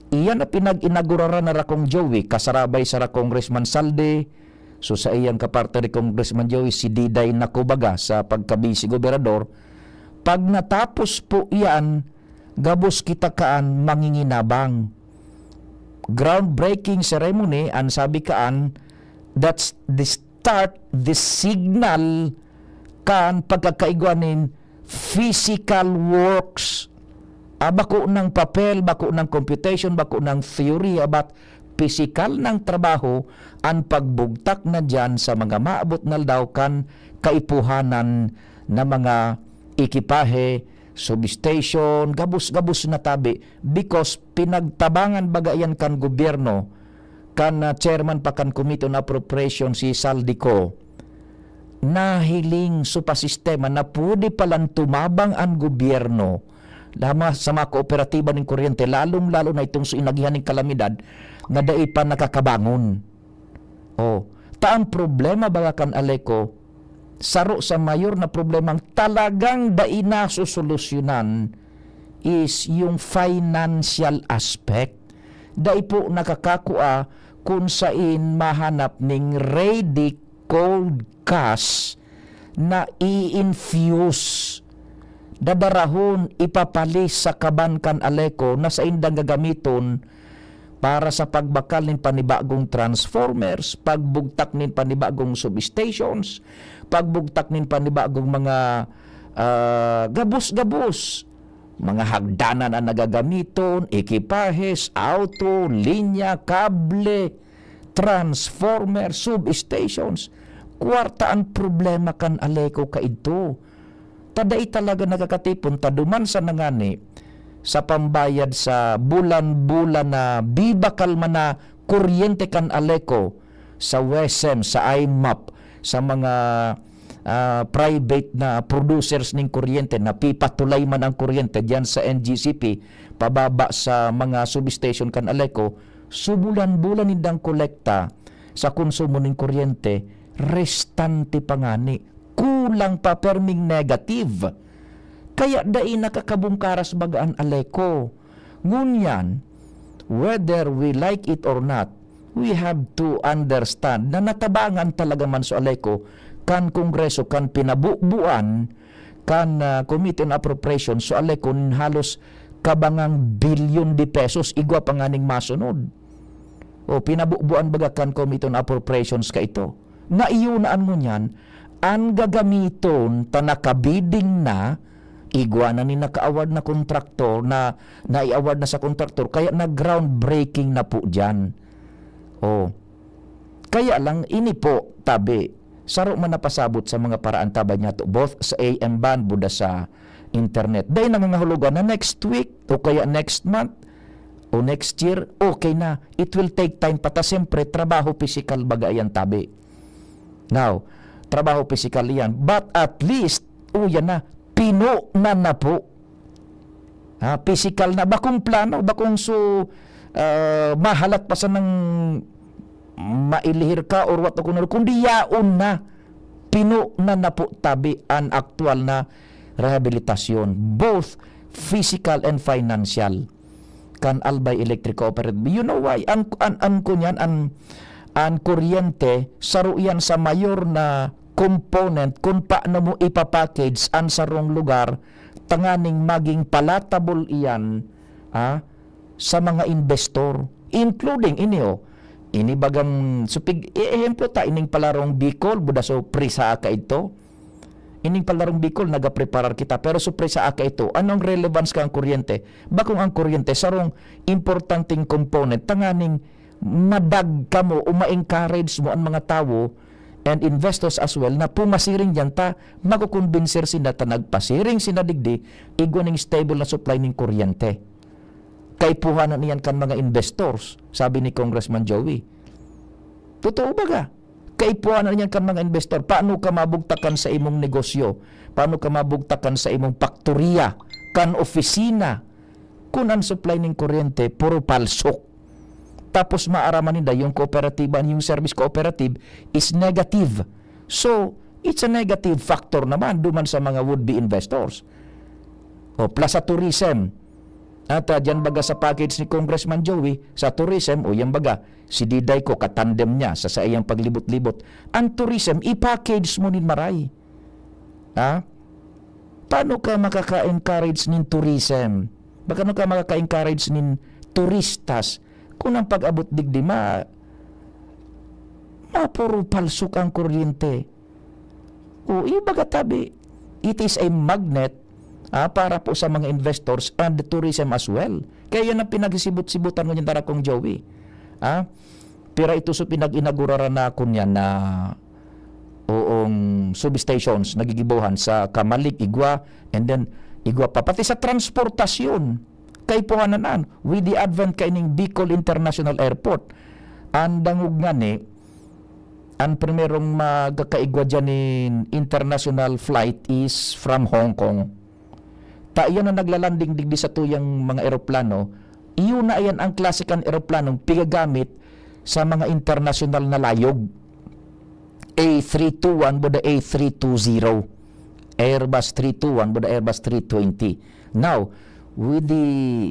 Iyan na pinag-inaguraran na rakong Joey, kasarabay sa ra Congressman Saldi, so sa iyang kaparte ni Congressman Joey, si Diday Nakubaga sa pagka-vice gobernador. Pag natapos po iyan, gabos kita kaan manginginabang. Groundbreaking ceremony, an sabi kaan, that's the start, the signal kan pagkakaigwa nin physical works. Ah, bako nang papel, bako nang computation, bako nang theory, ah, but pisikal nang trabaho an pagbugtak na diyan sa mga maabot na aldaw kan kaipuhanan na mga ekipahe, substation, gabos-gabos na tabi, because pinagtabangan baga iyan kan gobyerno, kan, ah, chairman pa kan Committee on Appropriation, si Zaldy Co. Nahiling so pa sistema na pwede palan tumabang an gobyerno lama-, sa mga kooperatiba nin kuryente, lalong-lalo na itong so inagihan nin kalamidad na dai pa nakakabangon. Oh, ta ang problema baga kan Aleco, saro sa mayor na problemang talagang dai nasosolusyonan is yung financial aspect. Dai po nakakakua kun sain mahanap ning ready cold cash na i-infuse, dadarahon, ipapalis sa kaban kan Aleco na saindang gagamiton para sa pagbakal nin panibagong transformers, pagbugtak nin panibagong substations, pagbugtak nin panibagong mga, ah, gabos-gabos, mga hagdanan an nagagamiton, ekipahes, auto, linya, kable, transformer, substations. Kwarta an problema kan Aleco kaidto. Ta dai talaga nakakatipon, ta duman sa nangani sa pambayad sa bulan-bulan na bibakal man na kuryente kan Aleco, sa WESM, sa IMAP, sa mga, ah, private na producers ning kuryente, napipatulay man ang kuryente diyan sa N G C P, pababa sa mga substation kan Aleco, so bulan-bulan nindang kolekta sa konsumo ning kuryente, restante pa ngani, kulang pa, perming negative. Kaya dai nakakabungkaras baga an Aleco. Ngunyan, whether we like it or not, we have to understand na natabangan talaga man so Aleco kan Kongreso, kan pinabubuan kan, ah, Committee on Appropriation, so Aleco nin halos kabangang bilyon de pesos, igwa pa nganing masunod. O, pinabubuan baga kan Committee on Appropriations kaito. Na iyo na an ngunyan, an gagamiton ta naka-bidding na, igwa na nin naka-award na kontraktor na nai-award na sa kontraktor, kaya nag-groundbreaking na po diyan. Oh. Kaya lang, ini po, tabi, saro man napasabot sa mga paraan tabay niya to, both sa A M band, buda sa internet. Dahil nangangahulugan na next week, o kaya next month, o next year, okay na. It will take time pa ta. Siyempre, trabaho pisikal baga yan, tabi. Now, trabaho pisikal yan. But at least, uyan na, pino na na po. Ha, pisikal na. Bakong plano, bakong so, ah, mahalat pa sa nang mailihir ka or what ako na, kundi yaon na. Pino na na po tabi an aktual na rehabilitasyon, both physical and financial, kan Albay Electric Cooperative. You know why? An, an, an kunyan, an, an kuryente, saro yan sa mayor na component kung paano mo ipapackage an sarong lugar tanganing maging palatable iyan, ah, sa mga investor, including ini, oh. Ini bagang, so, pig-, i-ehemplo ta, ining palarong Bicol, buda so prisa ka ito. Ining palarong Bicol, nagapreparar kita. Pero so prisa ka ito, anong relevance kan kuryente? Bakong ang kuryente, sarong importanteng component, tanganing madag kamo o ma-encourage mo ang mga tawo and investors as well na pumasiring diyan ta, makukumbinser sinda ta nagpasiring sinda digdi, igwa ning stable na supply ning kuryente. Kaipuhanan iyan kan mga investors, sabi ni Congressman Joey. Totoo baga? Kaipuhanan iyan kan mga investor. Paano ka mabugtakan sa imong negosyo? Paano ka mabugtakan sa imong paktoriya, kan opisina? Kun an supply ning kuryente, puro palsok. Tapos maaraman ninda yung kooperatiba, yung service cooperative is negative. So, it's a negative factor naman duman sa mga would-be investors. O, plus sa tourism. At, ah, dyan baga sa package ni Congressman Joey, sa tourism, o yan baga, si Diday ko, katandem niya sa saiyang paglibot-libot. Ang tourism, i-package mo nin maray. Ha? Paano ka makaka-encourage nin tourism? Baka ano ka makaka-encourage nin turistas? Kung ang pag-abot digdi, ma-, mapuro palsok ang kuryente. O, ibaga tabi, it is a magnet, ah, para po sa mga investors and the tourism as well. Kaya yan ang pinagsibot-sibutan ngunyan, Darakong Joey. Ah, pira ito so pinag-inaguraran na ako niyan na, oong, substations nagigibohan sa Camalig, Igwa, and then Igwa pa. Pati sa transportasyon, kaipuhanan an, with the advent kaining Bicol International Airport. Ang dangog nga ni, ang primerong magkakaigwa dyan nin international flight is from Hong Kong. Ta iyan ang naglalanding digdi sa tuyang mga eroplano. Iyo na iyan ang klase kan eroplanong pigagamit sa mga internasyonal na layog. A three two one, buda A three two zero. Airbus three two one, buda Airbus three twenty. Now, with the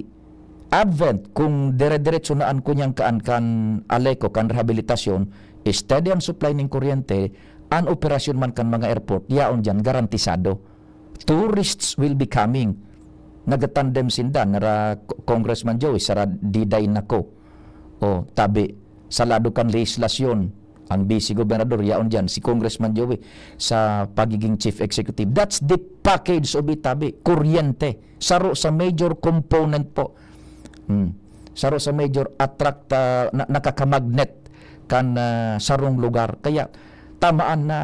advent, kung dire-diretso na an kunyang kaan kan Aleco, kan rehabilitasyon, steady ang supply ning kuryente, an operasyon man kan mga airport, yaon diyan, garantisado. Tourists will be coming. Nagatandem sinda, nara Congressman Joey, sara Diday nako. O, tabi, sa lado kan lehislasyon, ang vice gobernador, yaon diyan, si Congressman Joey, sa pagiging chief executive. That's the package of it, tabi. Kuryente. Saro sa major component po. Hmm. Saro sa major attract, ah, na, nakakamagnet kan, ah, sarong lugar. Kaya, tamaan na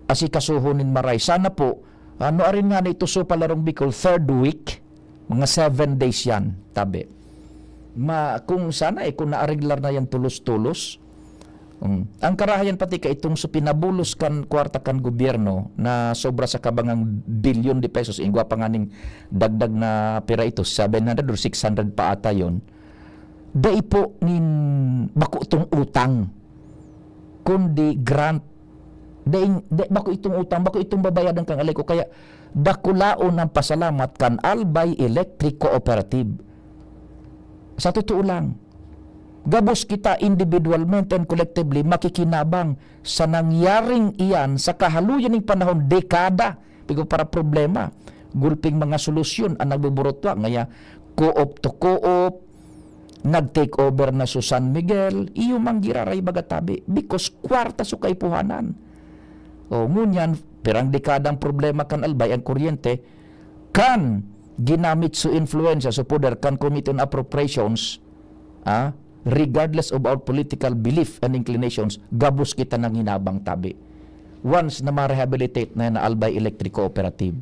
asikasuhon nin maray. Sana po, ano, arin nga na ito, so palarong Bicol, third week, mga seven days yan, tabi. Ma, kung sana eh, kung naareglar na yan tulos-tulos. Mm. Ang karahayan pati ka itong sa pinabulos kan kwarta kan gobyerno na sobra sa kabangang bilyon de pesos, ingwa pa nga ning dagdag na pira ito, seven hundred or six hundred pa ata yun. Dai po nin bako itong utang, kundi grant. Dai, dai, bako itong utang, bako itong babayadan kan Aleco. Kaya dakulaon ang pasalamat kan Albay Electric Cooperative. Sa totoo lang, gabos kita individualmente and collectively makikinabang sa nangyaring iyan sa kahaluyan ning panahon, dekada, pigo para problema, gulping mga solusyon ang nagbuburutwa, ngaya co-op to co-op, nag-take over na so San Miguel, iyo man giraray baga tabi, because kwarta so kaipuhanan. O, ngunyan, pirang dekada ang problema kan Albay, ang kuryente, kan ginamit so influensya, so poder, kan Committee on Appropriations, ah, regardless of our political belief and inclinations, gabos kita nanghinabang tabi. Once na ma-rehabilitate na yan na Albay Electric Cooperative.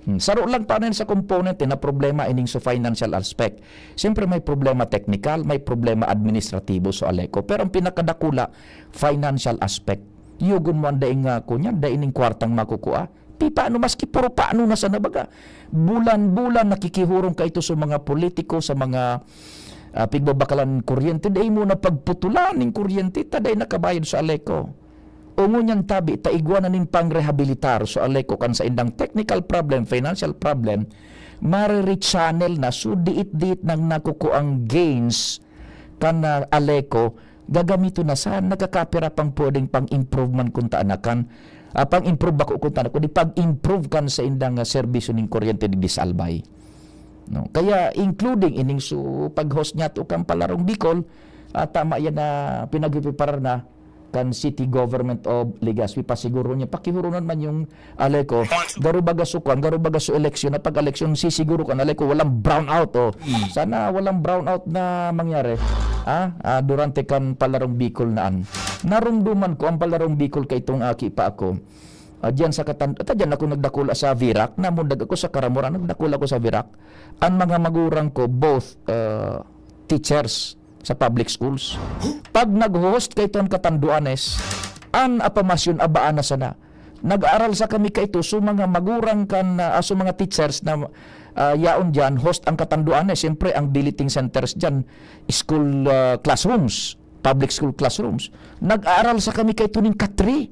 Hmm, saro lang pa na yan sa component eh, na problema ining so financial aspect. Siyempre may problema technical, may problema administratibo so Aleco. Pero ang pinakadakula, financial aspect. Yugon mo ang daing nga, kunya, daing ning kwartang makukua. Pi paano, maski puro paano na sana baga. Bulan-bulan nakikihurong ka ito sa mga politiko, sa mga, ah, pigbabakalan kuryente. Dai mo na pagputulan ning kuryente, ta dai nakabayad sa Aleco. O ngunyan tabi, ta igwa na nin pangrehabilitar sa Aleco kan sa indang technical problem, financial problem, mare-rechannel na, so diit-diit nang nakukuang gains kan, ah, Aleco, gagamiton na sa nagkakapira pang pwedeng pang-improvement kun taan na kan, ah, pang-improve bako kun taan na, kundi pag-improve kan sa indang, ah, serbisyo ning kuryente digdi sa Albay. No? Kaya including ining su pag-host niya to kan Palarong Bicol, ah, tama yan na pinagpipreparar na kan City Government of Legazpi, pasiguro niya, pakihurunan man yung Aleco, garo baga so kwan, garo baga so eleksyon, na pag-eleksyon, sisiguro kan Aleco, walang brownout, oh. Hmm. Sana walang brownout na mangyari, ah, ah, durante kan Palarong Bicol naan. Narumduman ko ang Palarong Bicol kay itong aki pa ako. Ah, diyan sa Katan-, ta diyan ako nagdakula sa Virac, namundag ako sa Karamura, nagdakula ako sa Virac. Ang mga magurang ko, both, ah, teachers, sa public schools. Pag nag-host kaito an Katanduanes, an apamasyon abaan na sana. Nag-aaral sa kami kaito, so mga magurang kan, ah, so mga teachers na, ah, yaon diyan, host ang Katanduanes. Siyempre, ang billeting centers diyan, school, ah, classrooms, public school classrooms. Nag-aaral sa kami kaito ning katre.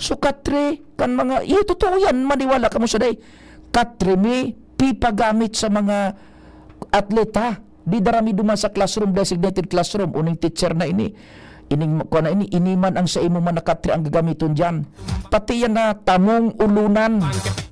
So, katre kan mga, iyo, totoo yan, maniwala kamo sa day. Katre mi pipagamit sa mga atleta. Di dara mi duman sa classroom, designated classroom, uning teacher na ini. Ining, kuwan na ini, ini man ang sa imo man na katre ang gagamiton diyan. Pati yan na tamong ulunan.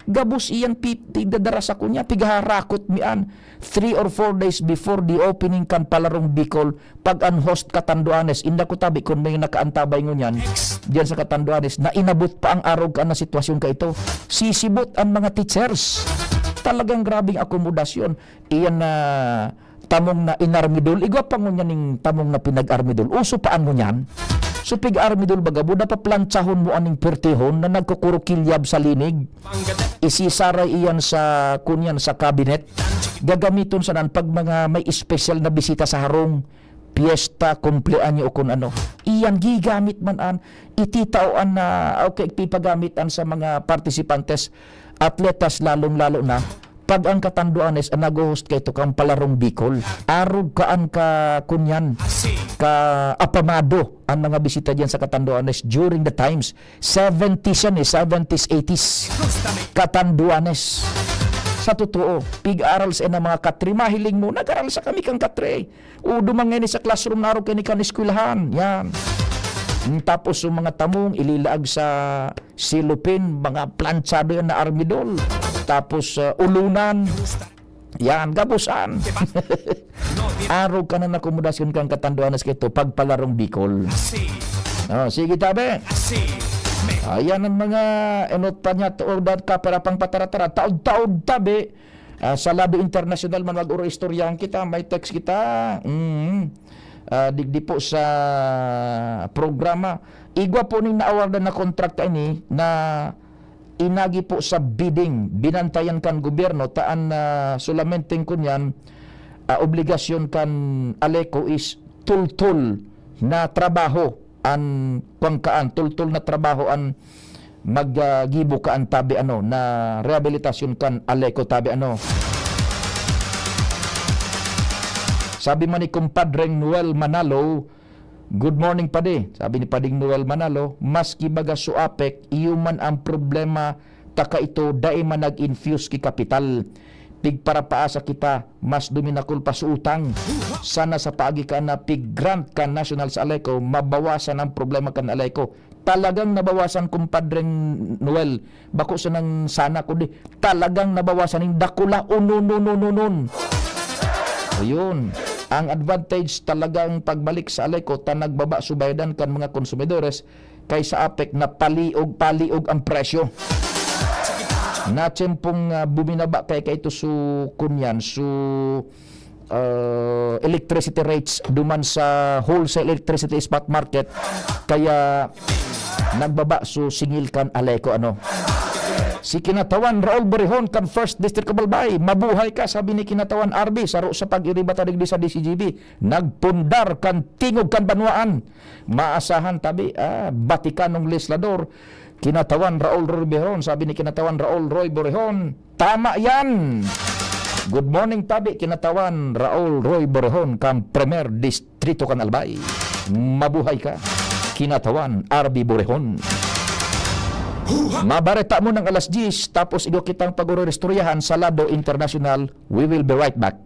Gabos iyan pi-, tigdadara sa kunya, pigaharakot mi an. Three or four days before the opening kan Palarong Bicol, pag an host Catanduanes, inda ko tabi kun may nakaantabay ngunyan, diyan sa Catanduanes, na inabot pa ang arog ka na sitwasyon ka ito. Sisibot ang mga teachers. Talagang grabing akomodasyon. Iyan na tamong na inarmidol, igwa pa ngunyan ning tamong na pinag-armidol. Uso pa an ngunyan. So, pig-armidol baga, buda pa plantsahon mo aning pertihon na nagkukurukilyab sa linig. Isisaray iyan sa, kunyan, sa cabinet. Gagamiton sanan pag mga may espesyal na bisita sa harong, piyesta, kumpleanyo o kun ano. Iyan gigamit man an, ititao an na, okay, ipagamit an sa mga participantes, atletas, lalong-lalo na pag ang Catanduanes an nag-host kaito kan Palarong Bicol. Arog ka an ka, kunyan, ka apamado an mga bisita diyan sa Catanduanes during the times. Seventies yan eh, seventies, eighties. Catanduanes. Sa totoo, pig-aral sa inang mga katre, mahiling mo, nag-aral sa kami kang katre. O, duman ngayon sa classroom na araw kayo ni kan eskwelahan. Yan. Mm, tapos yung mga tamong ililaag sa silupin, mga plantsado yan na armidol. Tapos, ah, ulunan. Yan, gabusan. Arog ka na nakomodasyon kang Catanduanes kito, pagpalarong Bicol. Oh, sige, tabi. Ayan ang mga enot pa niya, tuod at kapara pang pataratara. Taod-taod, tabi. Ah, sa lado internasyonal man, mag-uro istoryahan kita, may text kita. Mm. Ah, digdi po sa programa. Igwa po ning naawardan na kontrakta ini na inagi po sa bidding, binantayan kan gobyerno, taan na solamenteng kunyan, ah, obligasyon kan Aleco is tultol na trabaho an pangkaan, tultol na trabaho an mag, ah, gibo kaan tabi ano, na rehabilitasyon kan Aleco tabi ano. Sabi man ni Kumpadreng Noel Manalo, "Good morning, Padi." Sabi ni Pading Noel Manalo, "Maski baga su apek, iyo man ang problema, taka ito, dai man nag-infuse ki kapital. Pigparapaasa kita, mas duminakol pa su utang. Sana sa paagi ka na pig-grant kan National sa Aleco, mabawasan ang problema kan Aleco." Talagang nabawasan, Kumpadreng Noel. Bako sanang sana, kundi talagang nabawasan ning dakula, unon, unon, unon. Ayun. Ang advantage talagang pagbalik sa Aleco, ta nagbaba su bayadan kan mga konsumidores, kaysa apek na paliog-paliog ang presyo. Na tiyempong, ah, buminaba kay kaito su kunyan, su, ah, electricity rates duman sa wholesale electricity spot market, kaya nagbaba su singil kan Aleco, ano. Si Kinatawan Raul Borihon kan First District of Albay, "Mabuhay ka," sabi ni Kinatawan R B, saro sa pag-iriba ta digdi sa D C G B, nagpundar kan tingog kan banwaan. Maasahan tabi, ah, batikan ng legislador, Kinatawan Raul Roy Borihon. Sabi ni Kinatawan Raul Roy Borihon, "Tama yan!" Good morning tabi, Kinatawan Raul Roy Borihon, kang Premier Distrito kan Albay. Mabuhay ka, Kinatawan R B Borihon. Mabareta mo ng alas diyes, tapos igwa kitang pag-ururistoryahan sa lado internasyonal. We will be right back.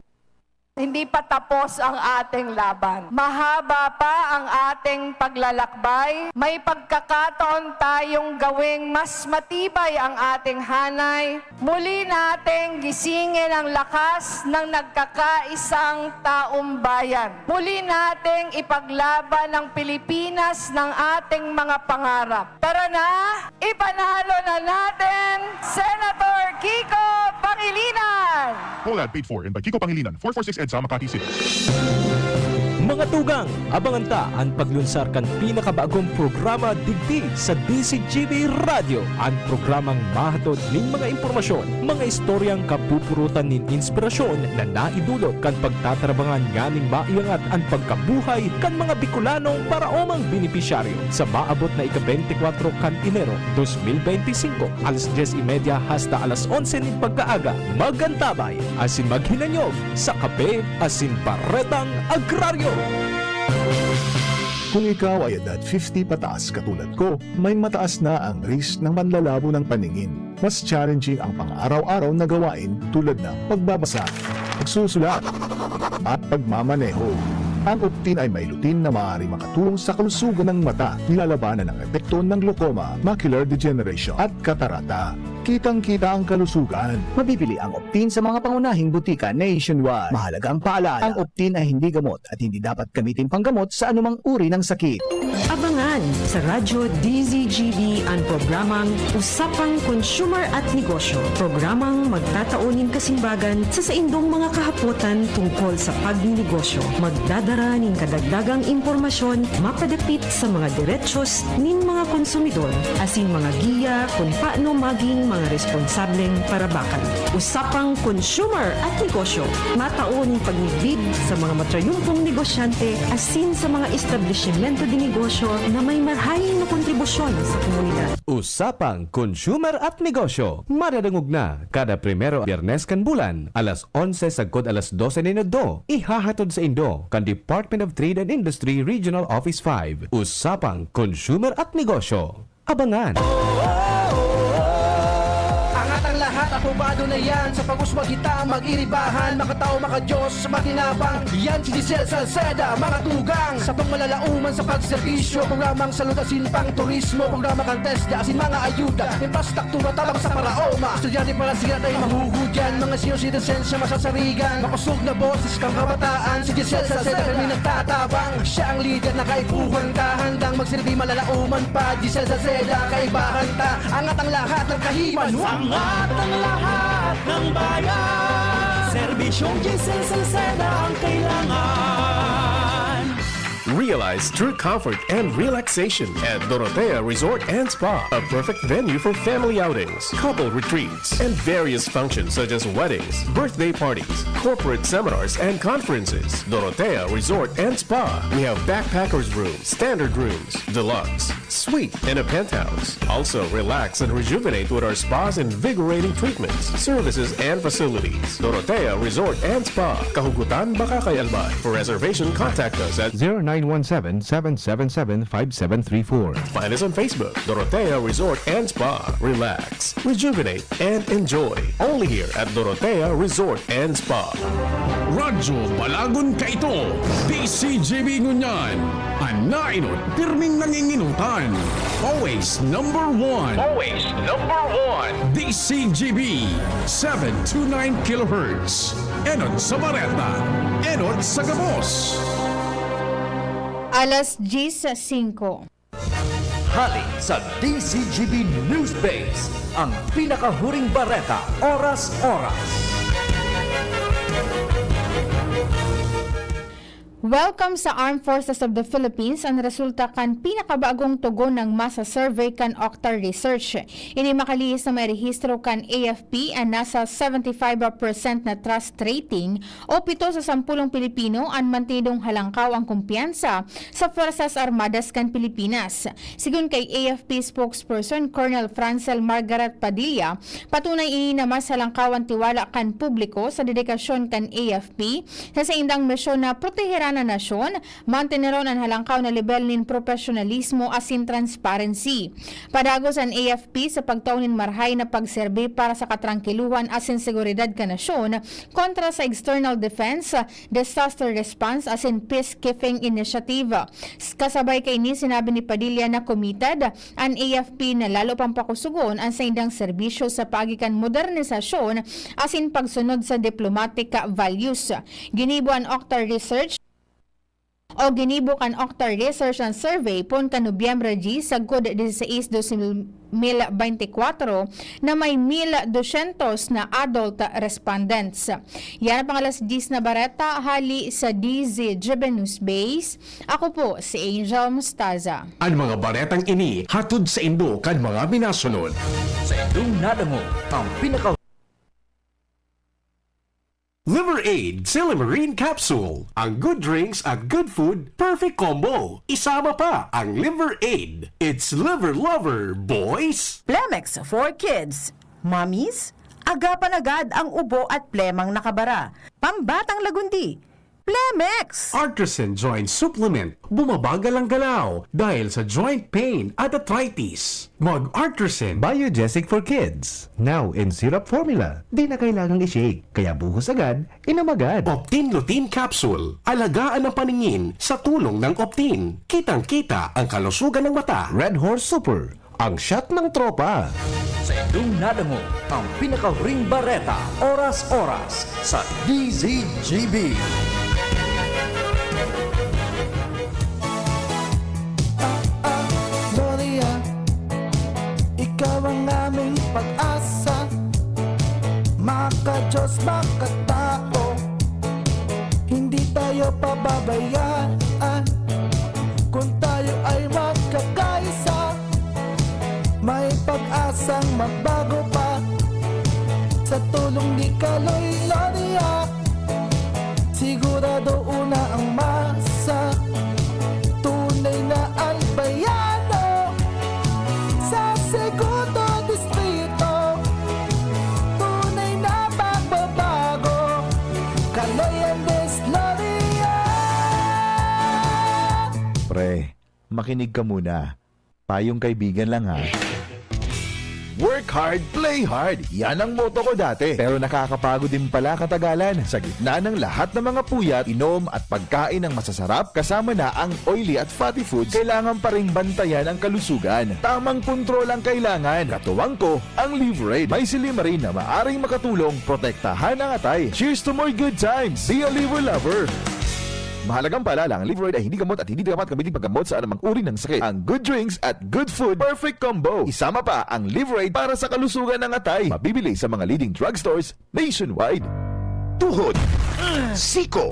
Hindi pa tapos ang ating laban. Mahaba pa ang ating paglalakbay. May pagkakataon tayong gawing mas matibay ang ating hanay. Muli nating gisingin ang lakas ng nagkakaisang taong bayan. Muli nating ipaglaban ang Pilipinas ng ating mga pangarap. Tara na! Ipanalo na natin, Senator Kiko Pangilinan! Collab paid for and by Kiko Pangilinan, four four six EDSA, Makati City. Mga tugang, abangan ta an paglunsar kan pinakabagong programa digdi sa D C G B Radyo, an programang mahatod nin mga impormasyon, mga istoryang kapupurutan nin inspirasyon na naidulot kan pagtatarabangan nganing maiangat an pagkabuhay kan mga Bicolanong paraomang benepisyaryo. Sa maabot na ika-beintikwatro kan Enero, dos mil beintisinko, alas dyes y media hasta alas onse nin pagkaaga, mag-antabay asin maghinanyog sa Kape asin Baretang Agraryo. Kung ikaw ay edad fifty pataas katulad ko, may mataas na ang risk ng manlalabo ng paningin. Mas challenging ang pang-araw-araw na gawain tulad ng pagbabasa, pagsusulat, at pagmamaneho. Ang Optin ay may lutein na maaaring makatulong sa kalusugan ng mata, nilalabanan ang epekto ng glaucoma, macular degeneration, at katarata. Kitang-kita ang kalusugan. Mabibili ang Optin sa mga pangunahing butika nationwide. Mahalagang paalala, ang Optin ay hindi gamot at hindi dapat gamitin panggamot sa anumang uri ng sakit. Abangan sa Radyo D Z G B an programang Usapang Consumer at Negosyo, programang magtatao nin kasimbagan sa saindong mga kahapotan tungkol sa pagninegosyo. Magdadara nin kadagdagang impormasyon mapadapit sa mga derechos nin mga konsumidor asin mga giya kun paano magin mga responsableng parabakan. Usapang Consumer at Negosyo, matao nin pagmidbid sa mga matrayumpong negosyante asin sa mga establisimento de negosyo na may marhay na kontribusyon sa komunidad. Usapang Consumer at Negosyo, madadangog na kada primero Biyernes kan bulan, alas onse sagkod alas dose nin udto. Ihahatod saindo kan Department of Trade and Industry Regional Office five. Usapang Consumer at Negosyo. Abangan! Angat ang lahat, aprobado na yan. Sa pag-uswag kita, mag-iribahan, makatao, makadiyos, makinabang. Yan si Giselle Salceda, mga tugang. Sa pangmalalauman sa pagserbisyo, programang salud asin pang turismo, programa kan TESDA asin mga ayuda, infrastruktura tabang sa paraoma. Estudyante para sila tayo mahuhudyan, mga senior citizens siya masasarigan. Makosog na boses kang kabataan, si Giselle Salceda kami nagtatabang. Siya ang lider na kaipuhan ka, handang magsilbi malalauman pa. Giselle Salceda, kaibahan ta, angat ang lahat ng kahiman. Angat ang lahat ng bayan. Serbisyong Giselle Salceda ang kailangan. Realize true comfort and relaxation at Dorotea Resort and Spa, a perfect venue for family outings, couple retreats, and various functions such as weddings, birthday parties, corporate seminars, and conferences. Dorotea Resort and Spa. We have backpackers room, standard rooms, deluxe, suite, and a penthouse. Also, relax and rejuvenate with our spa's invigorating treatments, services, and facilities. Dorotea Resort and Spa, Kahugutan, Bacacay, Albay. For reservation, contact us at zero nine one seven, seven seven seven, five seven three four. Find us on Facebook, Dorotea Resort and Spa. Relax, rejuvenate, and enjoy. Only here at Dorotea Resort and Spa. Radyo Balagon Kaito, D C G B Ngunyan. An naenot, pirming nanginginutan. Always number one. Always number one. D C G B, seven two nine kilohertz. Enot sa bareta, enot sa gabos. Alas diyes singko. Hali sa D C G B News Base, ang pinakahuring bareta, oras-oras. Welcome sa Armed Forces of the Philippines, ang resulta kan pinakabagong tugon ng masa survey kan Octa Research. Ini makalihis na may rehistro kan A F P an nasa seventy-five percent na trust rating o pito sa sampulong Pilipino an mantenidong halangkaw ang kumpiyansa sa Fuerzas Armadas kan Pilipinas. Sigon kay A F P spokesperson Colonel Francel Margaret Padilla, patunay ini na mas halangkaw an tiwala kan publiko sa dedikasyon kan A F P sa saindang misyon na proteheran an nasyon, manteneron an halangkaw na lebel nin propesyonalismo asin transparency. Padagos an A F P sa pagtao nin marhay na pagserbi para sa katrangkiluhan asin seguridad kan nasyon kontra sa external defense, disaster response asin peacekeeping initiative. Kasabay kaini, sinabi ni Padilla na committed an A F P na lalo pang pakusugon an saindang serbisyo sa paagi kan modernisasyon asin pagsunod sa diplomatic values. Ginibo an Octa Research o ginibo kan Octa Research and Survey poon kan Nobyembre diyes sagkod disisais, dos mil bente kwatro, na may mil dosyentos na adult respondents. Yan ang pang-alas diyes na bareta hali sa D Z G B News Base. Ako po si Angel Mustaza. An mga baretang ini hatod saindo kan mga minasunod. Saindong nadangog ang pinaka Liver Aid Silymarin Capsule. Ang good drinks at good food, perfect combo. Isama pa ang Liver Aid. It's Liver Lover, boys! Plemex for Kids. Mommies, agapan agad ang ubo at plemang nakabara. Pambatang lagundi. Plemex! Artisan Joint Supplement. Bumabagal ang galaw dahil sa joint pain at arthritis. Mag-Artisan. Biogesic for Kids. Now in syrup formula. Di na kailangang i-shake. Kaya buhos agad, inom agad. Optin Lutein Capsule. Alagaan ang paningin sa tulong ng Optin. Kitang-kita ang kalusugan ng mata. Red Horse Super. Ang shot ng tropa. Sa inyong nadangog ang pinakahuring bareta, oras-oras, sa D Z G B. Ah, ah, Gloria, ikaw ang aming pag-asa. Maka-Diyos, makatao, hindi tayo pababayaan. Kung tayo ay magkakaisa, may pag-asang magbago pa. Sa tulong ni Kaloy Gloria, sigurado una ang masa. Tunay na albayano sa Segundo Distrito. Tunay na pagbabago. Kaloy Andres Gloria. Pre, makinig ka muna. Payong kaibigan lang, ha. Work hard, play hard. Yan ang motto ko dati. Pero nakakapagod din pala katagalan. Sa gitna ng lahat ng mga puyat, inom at pagkain ng masasarap, kasama na ang oily at fatty foods, kailangan pa ring bantayan ang kalusugan. Tamang kontrol ang kailangan. Katuwang ko, ang Liverade. May silymarin na maaring makatulong protektahan ang atay. Cheers to more good times! Be a Liver Lover! Mahalagang paalala, ang Liverade ay hindi gamot at hindi dapat gamitin paggamot sa anumang uri ng sakit. Ang good drinks at good food, perfect combo. Isama pa ang Liverade para sa kalusugan ng atay. Mabibili sa mga leading drugstores nationwide. Tuhod, siko,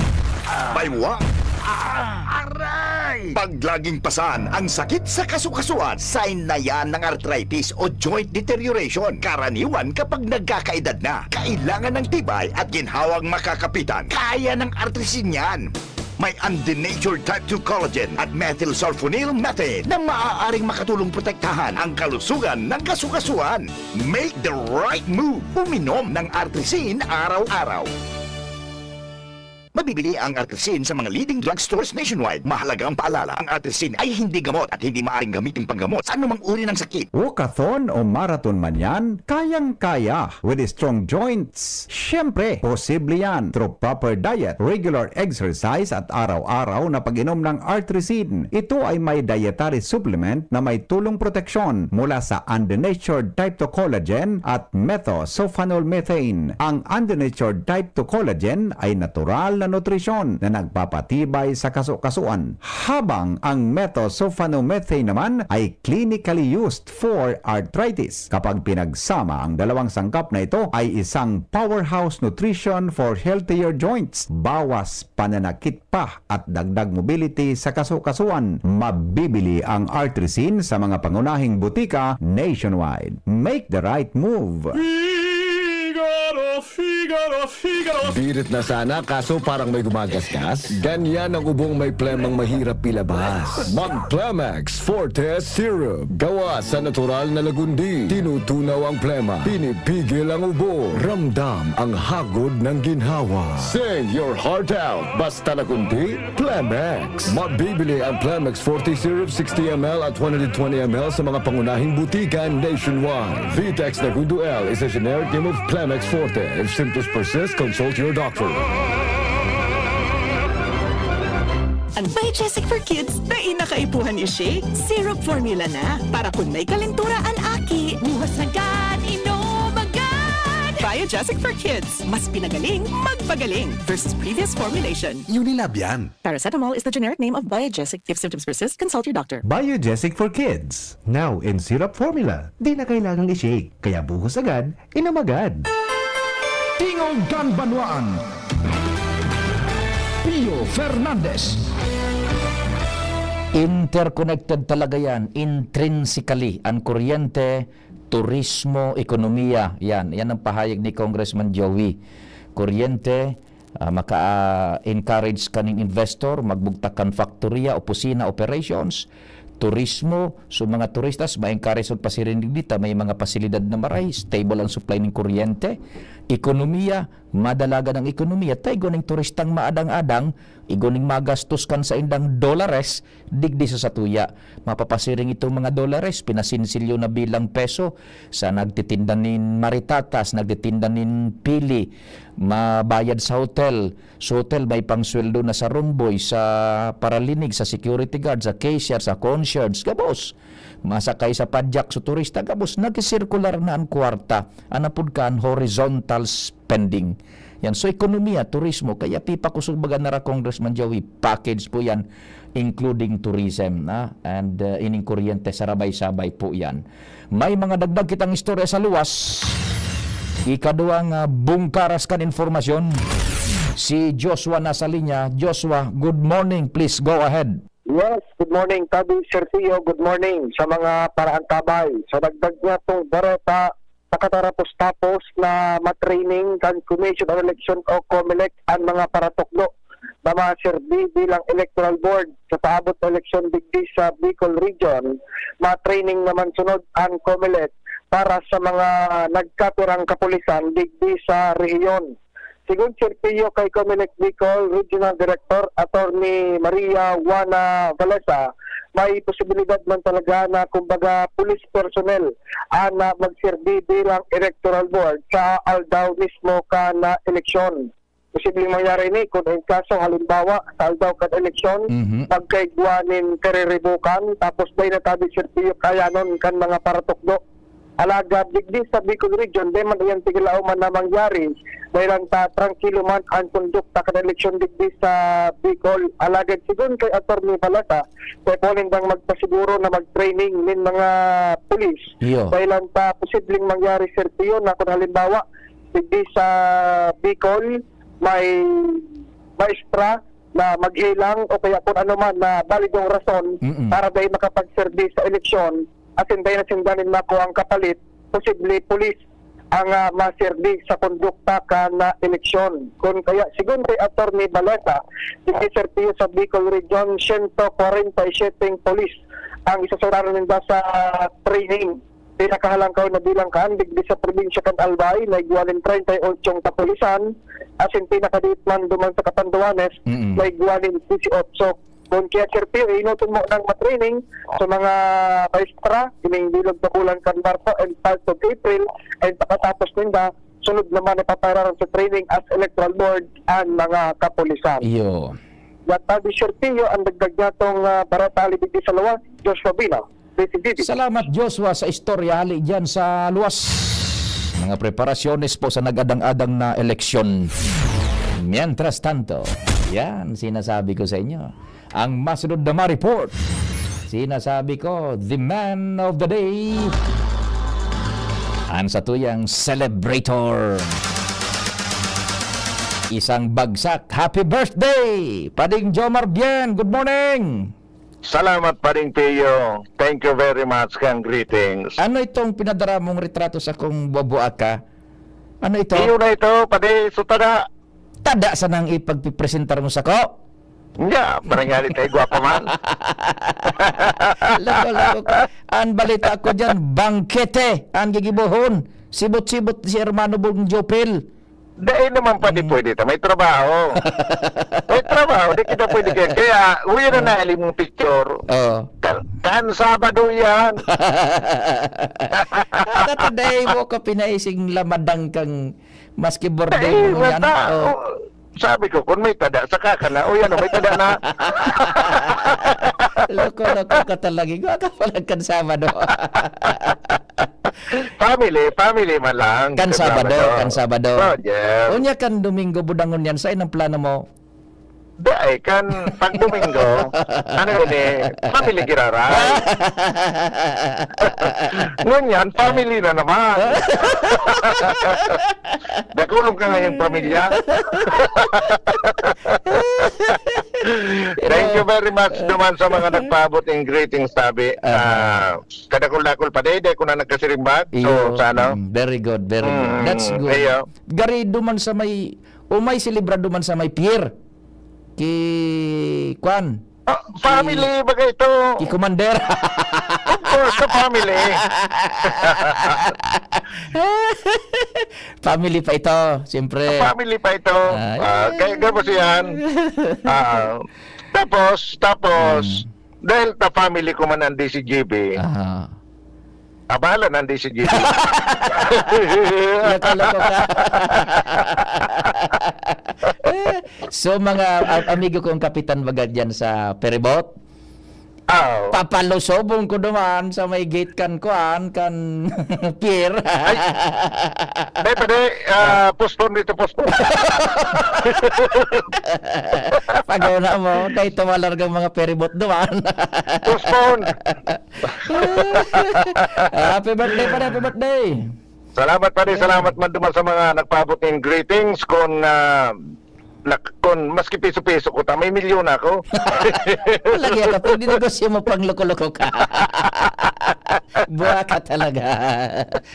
baywa, aray! Pag laging pasan ang sakit sa kasukasuan, sign na yan ng arthritis o joint deterioration. Karaniwan kapag nagkakaedad na, kailangan ng tibay at ginhawang makakapitan. Kaya ng Artrisin yan. May undenatured type two collagen at methylsulfonyl methane na maaaring makatulong protektahan ang kalusugan ng kasukasuan. Make the right move. Uminom ng Artrisin araw-araw. Mabibili ang Artrisin sa mga leading drugstores nationwide. Mahalaga ang paalala, ang Artrisin ay hindi gamot at hindi maaaring gamitin panggamot sa anumang uri ng sakit. Walkathon o marathon man yan, kayang-kaya. With strong joints, siyempre, posible yan through proper diet, regular exercise at araw-araw na pag-inom ng Artrisin. Ito ay may dietary supplement na may tulong proteksyon mula sa undenatured type two collagen at methosulfonol methane. Ang undenatured type two collagen ay natural na nutrisyon na nagpapatibay sa kasukasuan, habang ang methosulfonomethane naman ay clinically used for arthritis. Kapag pinagsama ang dalawang sangkap na ito, ay isang powerhouse nutrition for healthier joints. Bawas pananakit pa at dagdag mobility sa kasukasuan. Mabibili ang Artrisin sa mga pangunahing butika nationwide. Make the right move. Figaro, Figaro, Figaro. Birit na sana, kaso parang may gumagasgas. Ganyan ang ubong may plemang mahirap ilabas. Mag Plemex Forte Syrup. Gawa sa natural na lagundi. Tinutunaw ang plema. Pinipigil ang ubo. Ramdam ang hagod ng ginhawa. Sing your heart out. Basta lagundi, Plemex. Mabibili ang Plemex Forte Syrup sixty M L at one hundred twenty M L sa mga pangunahing butika nationwide. Vitex Negundo L is a generic name of Plemex Forte. If symptoms persist, consult your doctor. Ang Biogesic for Kids, dai na kaipuhan i-shake. Syrup formula na. Para kun may kalentura an aki, buhos agad, inom agad! Biogesic for Kids, mas pinagaling, magpagaling versus previous formulation. Unilab yan. Paracetamol is the generic name of Biogesic. If symptoms persist, consult your doctor. Biogesic for Kids. Now in syrup formula. Di na kailangang i-shake. Kaya buhos agad, inom agad. Tingog kan Banwaan. Pio Fernandez. Interconnected talaga yan, intrinsically. Ang kuryente, turismo, ekonomiya, yan. Yan ang pahayag ni Congressman Joey. Kuryente, ah, maka-encourage kaning investor, magbugtak kan faktorya, opisina, operations. turismo, so mga turistas, ma-encourage magpasiring digdi ta may mga pasilidad na maray, stable ang supply ning kuryente, ekonomiya, madalagan ang ekonomiya, ta igwa ning turistang maadang-adang, igwa ning magastos kan saindang dolares, digdi sa satuya. Mapapasiring itong mga dolares, pinasinsilyo na bilang peso, sa nagtitinda nin maritatas, nagtitinda nin pili, mabayad sa hotel, sa hotel may pangsweldo na sa room boy, sa paralinig, sa security guard, sa cashier, sa concierge, gabos. Masakay sa padyak sa turista, gabos. Nagsisirkular na an kwarta. An apod kan horizontal spending. Yan. So, ekonomiya, turismo, kaya pipakusog baga nara Congressman Joey, package po yan, including tourism, na? And, uh, ining kuryente, sarabay-sabay po yan. May mga dagdag kitang istorya sa luwas. Ikaduwang, ah, bungkaras kan informasyon, si Joshua nasa linya. Joshua, good morning. Please go ahead. Yes, good morning, Tabi Sergio. Good morning sa mga paraantabay. Sa dagdag niya pong bareta, nakatarapos-tapos na matraining kan Commission on Election o COMELEC an mga paratukdo na maserbi bilang electoral board sa paabot na eleksyon digdi sa Bicol Region. Ma-training naman sunod ang COMELEC para sa mga nagkapirang kapulisan digdi sa rehiyon. Sigon si Sergio kay COMELEC Bicol Regional Director Attorney Maria Juana Valesa, may posibilidad man talaga na kumbaga police personnel ang, ah, magserbi bilang electoral board sa aldaw mismo kan, ah, eleksyon. Posibleng mangyari ini kun in kaso, halimbawa, sa aldaw kan eleksyon, Mhm. magkaigwa nin kariribukan, tapos dai na tabi serbiyo kayanon kan mga paratukdo. Alagad digdi sa Bicol Region, dai man iyan tigalaoman na mangyari, dahil lang ta trangkilo man ang kondukta kan eleksyon digdi sa Bicol. Alagad sigon kay Attorney Balasa, kaipuhan nindang magpasiguro na mag-training nin mga pulis. Iyo. Dahil lang ta posibleng mangyari, Sergio, na kung halimbawa, digdi sa Bicol, may maestra na maghelang o kaya kung ano man na balidong rason Mm-mm. para dai makapagserbi sa eleksyon, asin dai na sinda nin makuha ang kapalit, posible pulis ang, ah, maserbi sa kondukta kan, ah, eleksyon. Kun kaya, sigon kay Attorney Baleta, digdi serbiyo sa Bicol Region, siyento kwarenta y siyete pulis ang isasuraran ninda sa training. Pinakahalangkaw na bilang kan digdi sa probinsya kan Albay, na igwa nin treinta y ocho kapulisan, asin pinakadiit man duman sa Catanduanes, Mm. na igwa nin dieciocho. Kun kaya, Sir Pio, inuton mo nang matraining sa mga maestra, ining bilog na bulan kan Marso and part of April, and pakatapos ninda, sunod naman ipapararan sa training as electoral board ang mga kapulisan. Iyo. Yan, tabi, Sir Pio, ang dagdag niya tong, ah, bareta ali digdi sa luwas, Joshua Bina, P C T V. Salamat, Joshua, sa istorya hali diyan sa luwas. Mga preparasyones po sa nag-adang-adang na eleksyon. Mientras tanto, yan, sinasabi ko sa inyo, ang masunod na ma-report. Sinasabi ko, the man of the day, ang satuyang celebrator. Isang bagsak. Happy birthday, Pading Jomar Bien. Good morning. Salamat, Pading Pio. Thank you very much, kang greetings. Ano itong pinadara mong retrato sa kung bubuaka? Ano ito? Iyo na ito, padi, so tada. Tada sanang ipagpipresentar mo sako? Nga, marangali tayo, gwapo man. Lako, lako ka. Ang balita ko dyan, bangkete, ang gigibohon. Sibot-sibot si Hermano Bong Jopel. Dahil naman pa di Mm. pwede ta, may trabaho. May trabaho, di kita pwede kaya. Kaya, uwi na Oo. na, alim mong picture. Oo. Kan, kan Sabado yan. Ah, tatandai mo ka pinaising lamadang kang maski bordo Dahil mo yan. basta, Oo. oh, sabi ko, kung may tada, saka ka na. O yan, o, may tada na. Loko-loko ka talaga. Igwa ka pala kan Sabado. Family, family man lang. Kan Kan Sabado, Sabado. kan Sabado. Oh, yes. Unya kan Domingo, budangon yan. Saan ang plano mo? Di ay, kan pag Domingo, ano yun eh, family giraray. Ngunyan, family na naman. Nakulong ka ngayong pamilya. Thank you very much naman sa mga nagpaabot ng greetings, tabi. Aha. Ah, kadakul-dakul pa, dede ko na nagkasirimbag. So, Iyo, sa ano? mm, very good, very good. Mm, That's good. iyo. Gari duman sa may, o may selebrado man sa may pier. Ki, kwan, Ah, family baga ito. Ki Commander. Of course, sa family. Family pa ito, siyempre. Sa family pa ito. Ah, Ah, kaya gabos yan. Ah, tapos, tapos, Hmm. dahil ta family ko man ang D C G B, Aha. abala ng D C G B. Loko-loko ka. So, mga a-, amigo kong kapitan baga dyan sa ferryboat, Ah, oo. Papalusobon ko duman sa may gate kan kuan, kan pier. Ay, pwede, pwede, ah, postpone dito, postpone. Pag-una mo, dahil tumalargang mga ferryboat duman. Postpone. Happy birthday, pare, happy birthday. Salamat, pare. Ayan. Salamat man duman sa mga nagpaabot ng greetings. Kung, ah, nak-, kung maski piso-piso ko ta, may milyon ako. Lagi ka, pag dinegosyo mo, pang loko-loko ka. Buwa ka talaga.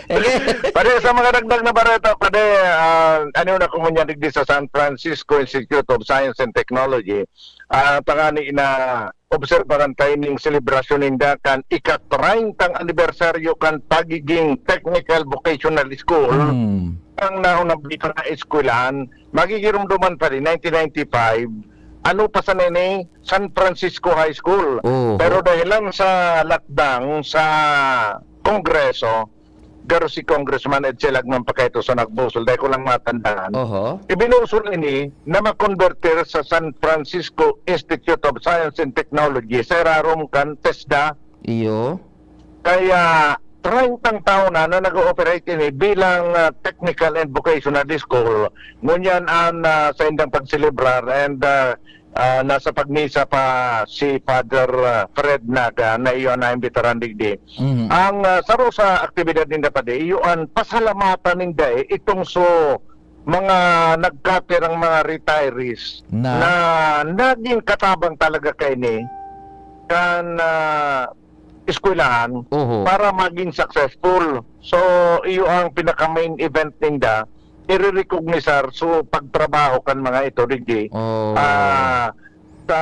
Okay. Pare, sa mga dagdag na bareta, pare, ah, ano na ko ngunyan digdi sa San Francisco Institute of Science and Technology. Ah, tangani na obserbaran tayo ning selebrasyon ninda kan ika-treyntang anibersaryo kan pagiging technical vocational school. Hmm. Ang naunang dito na eskwelahan, magigirumduman pa rin, nineteen ninety-five, ano pa sana ini, San Francisco High School. Oho. Pero dahil lang sa lockdown sa Kongreso, garo si Congressman Edsel Lagman pa kaito sa nagbusol, dahil ko lang matandaan. Oho. Ibinusol ini na makonbertir sa San Francisco Institute of Science and Technology, sa irarom kan TESDA. Iyo. Kaya, treyntang taon na, na nag-ooperate ini bilang, ah, technical and vocational school. Ngunyan an, ah, sa indang pagselebrar and, ah, ah, nasa pagmisa pa si Father, ah, Fred Naga na iyo an naimbitaran digdi. Mhm. Ang, ah, saro sa aktibidad ninda padi, iyo an pasalamatan ninda, eh, itong so mga nagkapirang mga retirees Na? na naging katabang talaga kaini kan, ah, eskwelahan Oho. para maging successful. So, iyo ang pinaka-main event ninda, irerecognisar so pagtrabaho kan mga ito, digdi. Oh. Ah, sa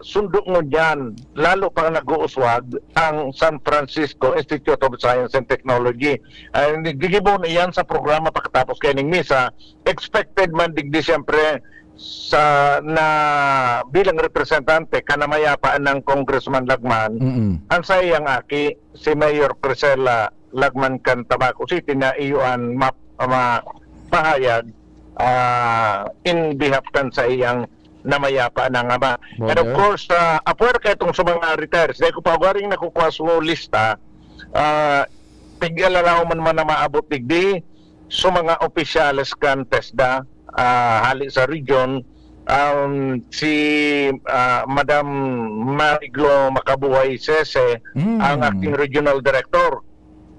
sundo ngunyan, lalo pang nag-uuswag ang San Francisco Institute of Science and Technology. Ay, gigibo na iyan sa programa pakatapos kaining misa. Expected man digdi, siyempre, sa, na bilang representante, kan namayapa nang Congressman Lagman, Mm-mm. ang saiyang aki, si Mayor Priscilla Lagman kan Tabaco City, na iyo an map-, ma-, pahayag, ah, in behalf kan saiyang namayapa nang ama. And of Brother? course, ah, apwera ka itong sa mga retires. Dahil ko pa garing nakukuha sa lista, ah, tig-alalaw man man na maabot digdi, sa mga opisyales kan TESDA, ah, hali sa region, um, si, ah, Madam Mariglo Makabuhay Sese, Mm. ang acting regional director.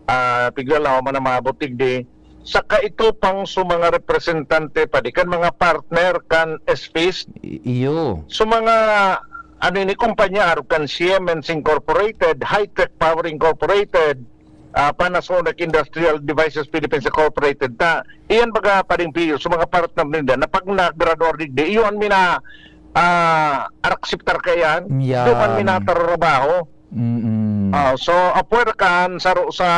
Ah, tigla lang man ang maabot digdi. Saka ito pang sa mga representante pa, di kan mga partner kan SFIST. I-, iyo. Sa mga, ano ini, kumpanya, arog kan Siemens Incorporated, Hightech Power Incorporated, ah, Panasonic Industrial Devices Philippines Incorporated, ta iyan baga, Paring Pio, sa mga partner ninda na pag nagradwar digdi, iyon mina, ah, araksiptar kaiyan, Yan. duman minatrabaho. Mm. Ah, so, apwera kan saro sa,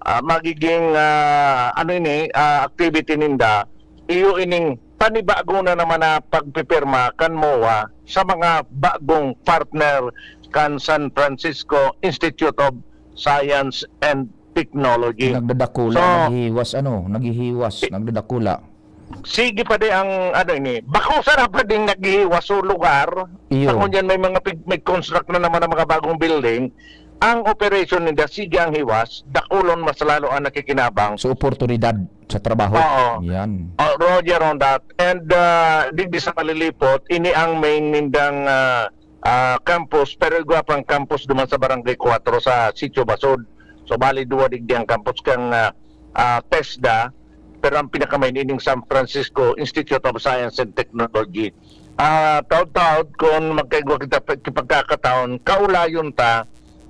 ah, magiging, ah, ano ini, ah, activity ninda, iyo ining panibago na naman na pagpipirma kan MOA sa mga bagong partner kan San Francisco Institute of Science and Technology. Nagdadakula, So, naghihiwas, ano, naghihiwas, i-, nagdadakula. Sige pa di ang, ano ini, bako sana pa ding naghihiwas so lugar. Iyo. Sa ngunyan may mga pig-, may construct na naman ang mga bagong building. Ang operation ninda, sige ang hiwas, dakulon mas lalo ang nakikinabang. So, oportunidad sa trabaho. Oo. Yan. Oh, Roger on that. And, ah, digdi sa Malilipot, ini ang main nindang, ah, ah, campus, pero igwa pang campus duman sa Barangay Cuatro sa Sitio Basod. So, bali, duwa digdi ang campus kang, ah, ah, TESDA, pero ang pinakamain ining San Francisco Institute of Science and Technology. Ah, taod-taod, kung magkaigwa kita pa-, kipagkakataon, kaulayon ta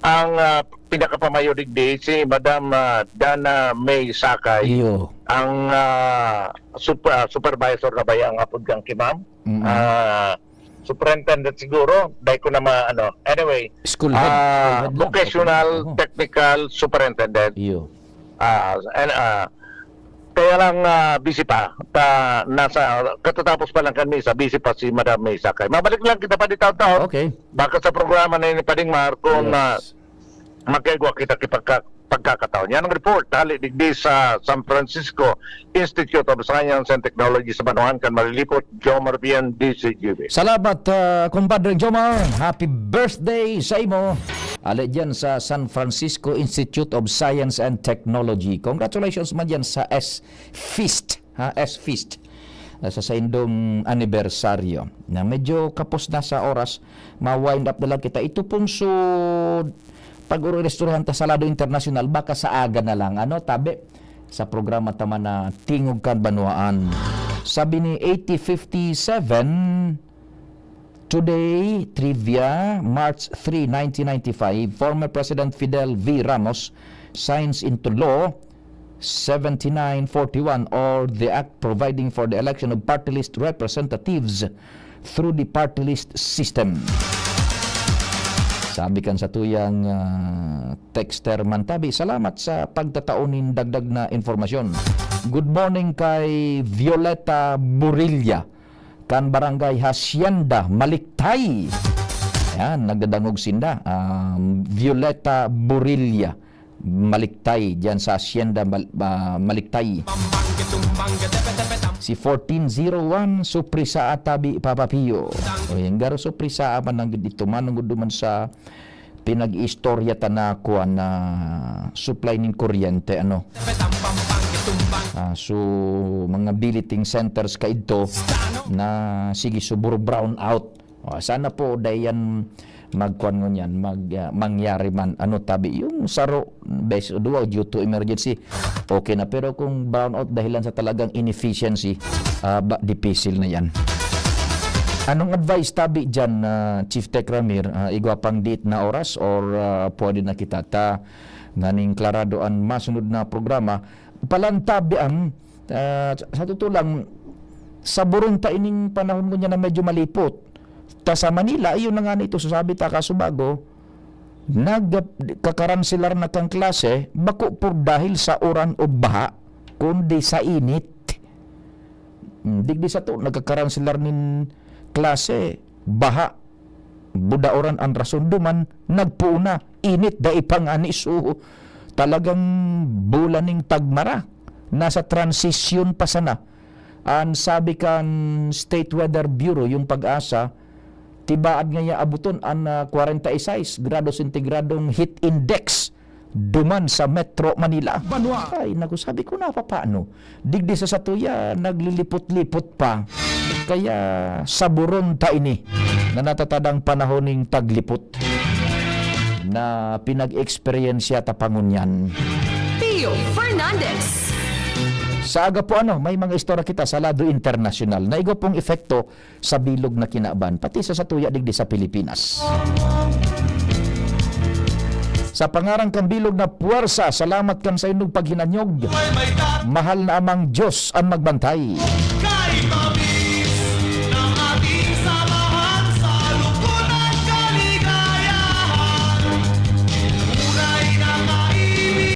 ang, ah, pinakapamayo digdi, si Madam, ah, Dana May Sakay, Iyo. ang, ah, sup-, ah, supervisor na ba yan, ang apod kang Kimam? Mm. Ah, superintendent siguro, dai ko na ma-, ano. Anyway, School head. ah, School head lang. vocational Oo. Technical Superintendent. Iyo. Ah, and, ah, kaya lang, ah, busy pa. Ta, nasa, katatapos pa lang kan misa, busy pa si Madam Misa. Kaya mabalik lang kita pa di taon-taon. Okay. Baka sa programa na yun ni Pading Mar, kung Yes. ah, magkaigwa kita kipagka-, pagkakataon. Yan ang report. Hali digdi sa San Francisco Institute of Science and Technology sa Banwaan kan Malilipot, Jomar Bien, D C G B. Salamat, ah, Compadre Jomar. Happy birthday sa imo. Ali dyan sa San Francisco Institute of Science and Technology. Congratulations man dyan sa S-Fist. Ha, S-Fist. Ah, sa saindong anibersaryo. Na medyo kapos na sa oras, ma-wind up na lang kita. Ito pong su-, pag-oro-, resturahan ta sa lado internasyonal, baka sa aga na lang. Ano, tabi? Sa programa ta man na Tingog kan Banwaan. Sabi ni eighty fifty-seven, today, trivia, March three, nineteen ninety-five, former President Fidel V. Ramos signs into law seventy-nine forty-one or the act providing for the election of party list representatives through the party list system. Sabi kan satuyang ah, texter man tabi, salamat sa pagtatao nin dagdag na impormasyon. Good morning kay Violeta Burilla, kan Barangay Hacienda, Maliktay. Yan, nagdadangog sinda. Um, Violeta Burilla, Maliktay, dyan sa Hacienda, Mal-, ah, Maliktay. Si fourteen zero one, suprisa atabi, Papa Pio. O yan, garo suprisa man ang dito, manungod duman sa pinag-istorya ta na kuan na supply ning kuryente, ano. Ah, so, mga billeting centers kaidto na sige, suburo brown out. O, sana po, dai yan magkuan ngunyan, mag, ah, mangyari man. Ano tabi, yung saro, bes o duwa, due to emergency, okay na. Pero kung brown out dahilan sa talagang inefficiency, ah, ba, dipisil na yan. Anong advice tabi dyan, ah, Chief Tech Ramir? Ah, igwa pang date na oras or ah, pwede na kita ta nganing klarado an masunod na programa? Palantabi ang, ah, sa totoo lang, saburon ta ining panahon ngunyan na medyo malipot. Ta sa Manila, iyon na nga na ito, sasabi ta, kaso bago, nagkakaranselar na kang klase, bako por dahil sa uran o baha, kundi sa init. Hmm, digdi sato, nagkakaranselar nin klase, baha, budaoran an rason duman, nagpuon na, init, dai pa ngani, so, talagang bola ning tagmara. Nasa transisyon pa sana. An sabi kan State Weather Bureau, yung PAGASA, tibaad ngaya abuton an ah, kwarenta y seis grado sentigradong heat index duman sa Metro Manila. Banwa. Ay, naku, sabi ko, napapano? Digdi sa satuya, naglilipot-lipot pa. Kaya saburon ta ini na natatadang panahon ning taglipot na pinag-eksperyensya ta pa ngunyan. Pio Fernandez. Sa aga po, ano, may mga istorya kita sa lado internasyonal na igwa pong epekto sa bilog na kinaban, pati sa satuya digdi sa Pilipinas. Sa pangaran kan bilog na puwersa, salamat kan saindong paghinanyog. Mahal na Amang Diyos an magbantay.